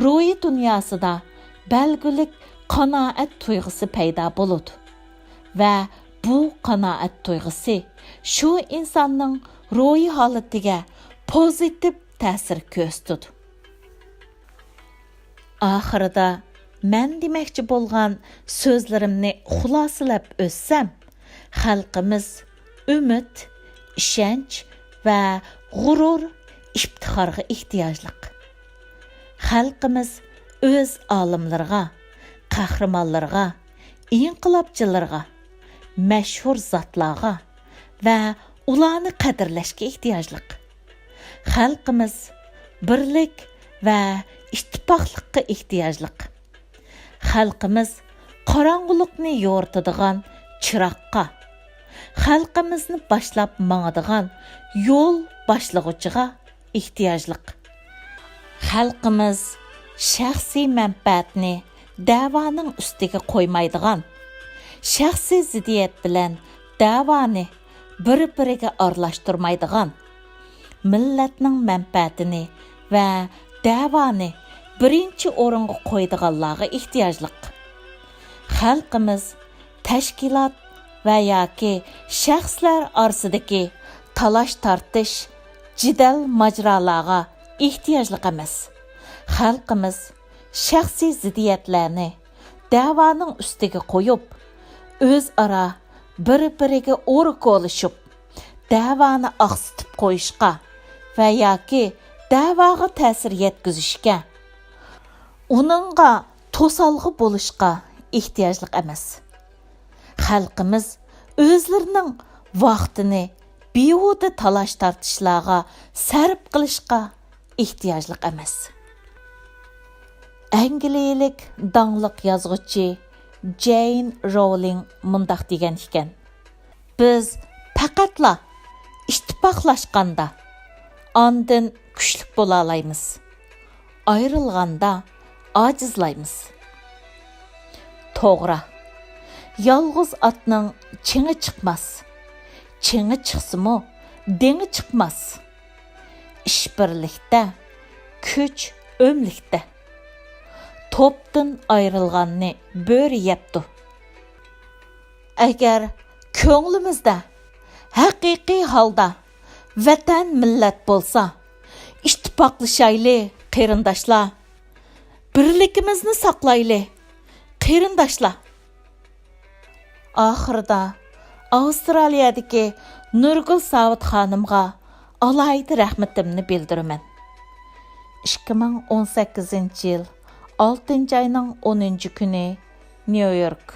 روھىي دۇنياسىدا بەلگىلىك قانائەت تۇيغۇسى پەيدا بولىدۇ ۋە بۇ قانائەت تۇيغۇسى شۇ ئىنساننىڭ روھىي ھالىتىگە پوزىتىپ تەسىر كۆرسىتىدۇ. ئاخىرىدا مەن دېمەكچى بولغان سۆزلىرىمنى خۇلاسىلەپ ئۆتسەم، خەلقىمىز ئۈمىد، ئىشەنچ ۋە غۇرۇر، ئىپتىخارغا ئېھتىياجلىق. خەلقىمىز ئۆز ئالىملىرىغا، قەھرىمانلىرىغا، ئىنقىلابچىلىرىغا، مەشھۇر زاتلارغا ۋە ئۇلارنى قەدىرلەشكە ئېھتىياجلىق. خەلقىمىز بىرلىك ۋە ئىتتىپاقلىققا ئېھتىياجلىق. خەلقىمىز قاراڭغۇلۇقنى يورۇتىدىغان چىراغقا، خەلقىمىزنى باشلاپ ماڭىدىغان يول باشلىغۇچىغا ئېھتىياجلىق. خەلقىمىز شەخسىي مەنپەئەتنى دەۋانىڭ ئۈستىگە قويمايدىغان، شەخسىي زىددىيەت بىلەن دەۋانى بىر-بىرىگە ئارىلاشتۇرمايدىغان، مىللەتنىڭ مەنپەئەتىنى ۋە دەۋانى بىرىنچى ئورۇنغا قويىدىغانلارغا ئېھتىياجلىق. خەلقىمىز تەشكىلات ۋە ياكى شەخسلەر ئارىسىدىكى تالاش-تارتىش، جېدەل-ماجىرالارغا ئېھتىياجلىق ئەمەس. خەلقىمىز شەخسىي زىددىيەتلەرنى دەۋانىڭ ئۈستىگە قويۇپ، ئۆزئارا بىر-بىرىگە ئورا كولىشىپ، دەۋانى ئاقسىتىپ قويۇشقا ۋە ياكى دەۋاغا تەسىر يەتكۈزۈشكە، ئۇنىڭغا توسالغۇ بولۇشقا ئېھتىياجلىق ئەمەس. خەلقىمىز ئۆزلىرىنىڭ ۋاقتىنى بىھۇدە تالاش-تارتىشلارغا سەرپ قىلىشقا ئېھتىياجلىق ئەمەس. ئەنگلىيەلىك داڭلىق يازغۇچى جېين روۋلىڭ مۇنداق دېگەن ئىكەن: «بىز پەقەتلا ئىتتىپاقلاشقاندا ئاندىن كۈچلۈك بولالايمىز. ئايرىلغاندا ئاجىزلايمىز.» توغرا. يالغۇز ئاتنىڭ چېڭى چىقماس. چېڭى چىقسىمۇ، دېڭى چىقماس. ئىش بىرلىكتە، كۈچ ئۆملۈكتە. توپتىن ئايرىلغاننى بۆرە يەپتۇ. ئەگەر كۆڭلىمىزدە ھەقىقىي ھالدا ۋەتەن، مىللەت بولسا، ئىتتىپاقلىشايلى، قېرىنداشلار. بىرلىكىمىزنى ساقلايلى، قېرىنداشلار. ئاخىرىدا ئاۋسترالىيەدىكى نۇرگۈل ساۋۇت خانىمغا ئالاھىدە رەھمىتىمنى بىلدۈرىمەن. ئىككى مىڭ ئون سەككىزىنچى يىل ئالتىنچى ئاينىڭ ئونىنچى كۈنى، نيۇ يورك.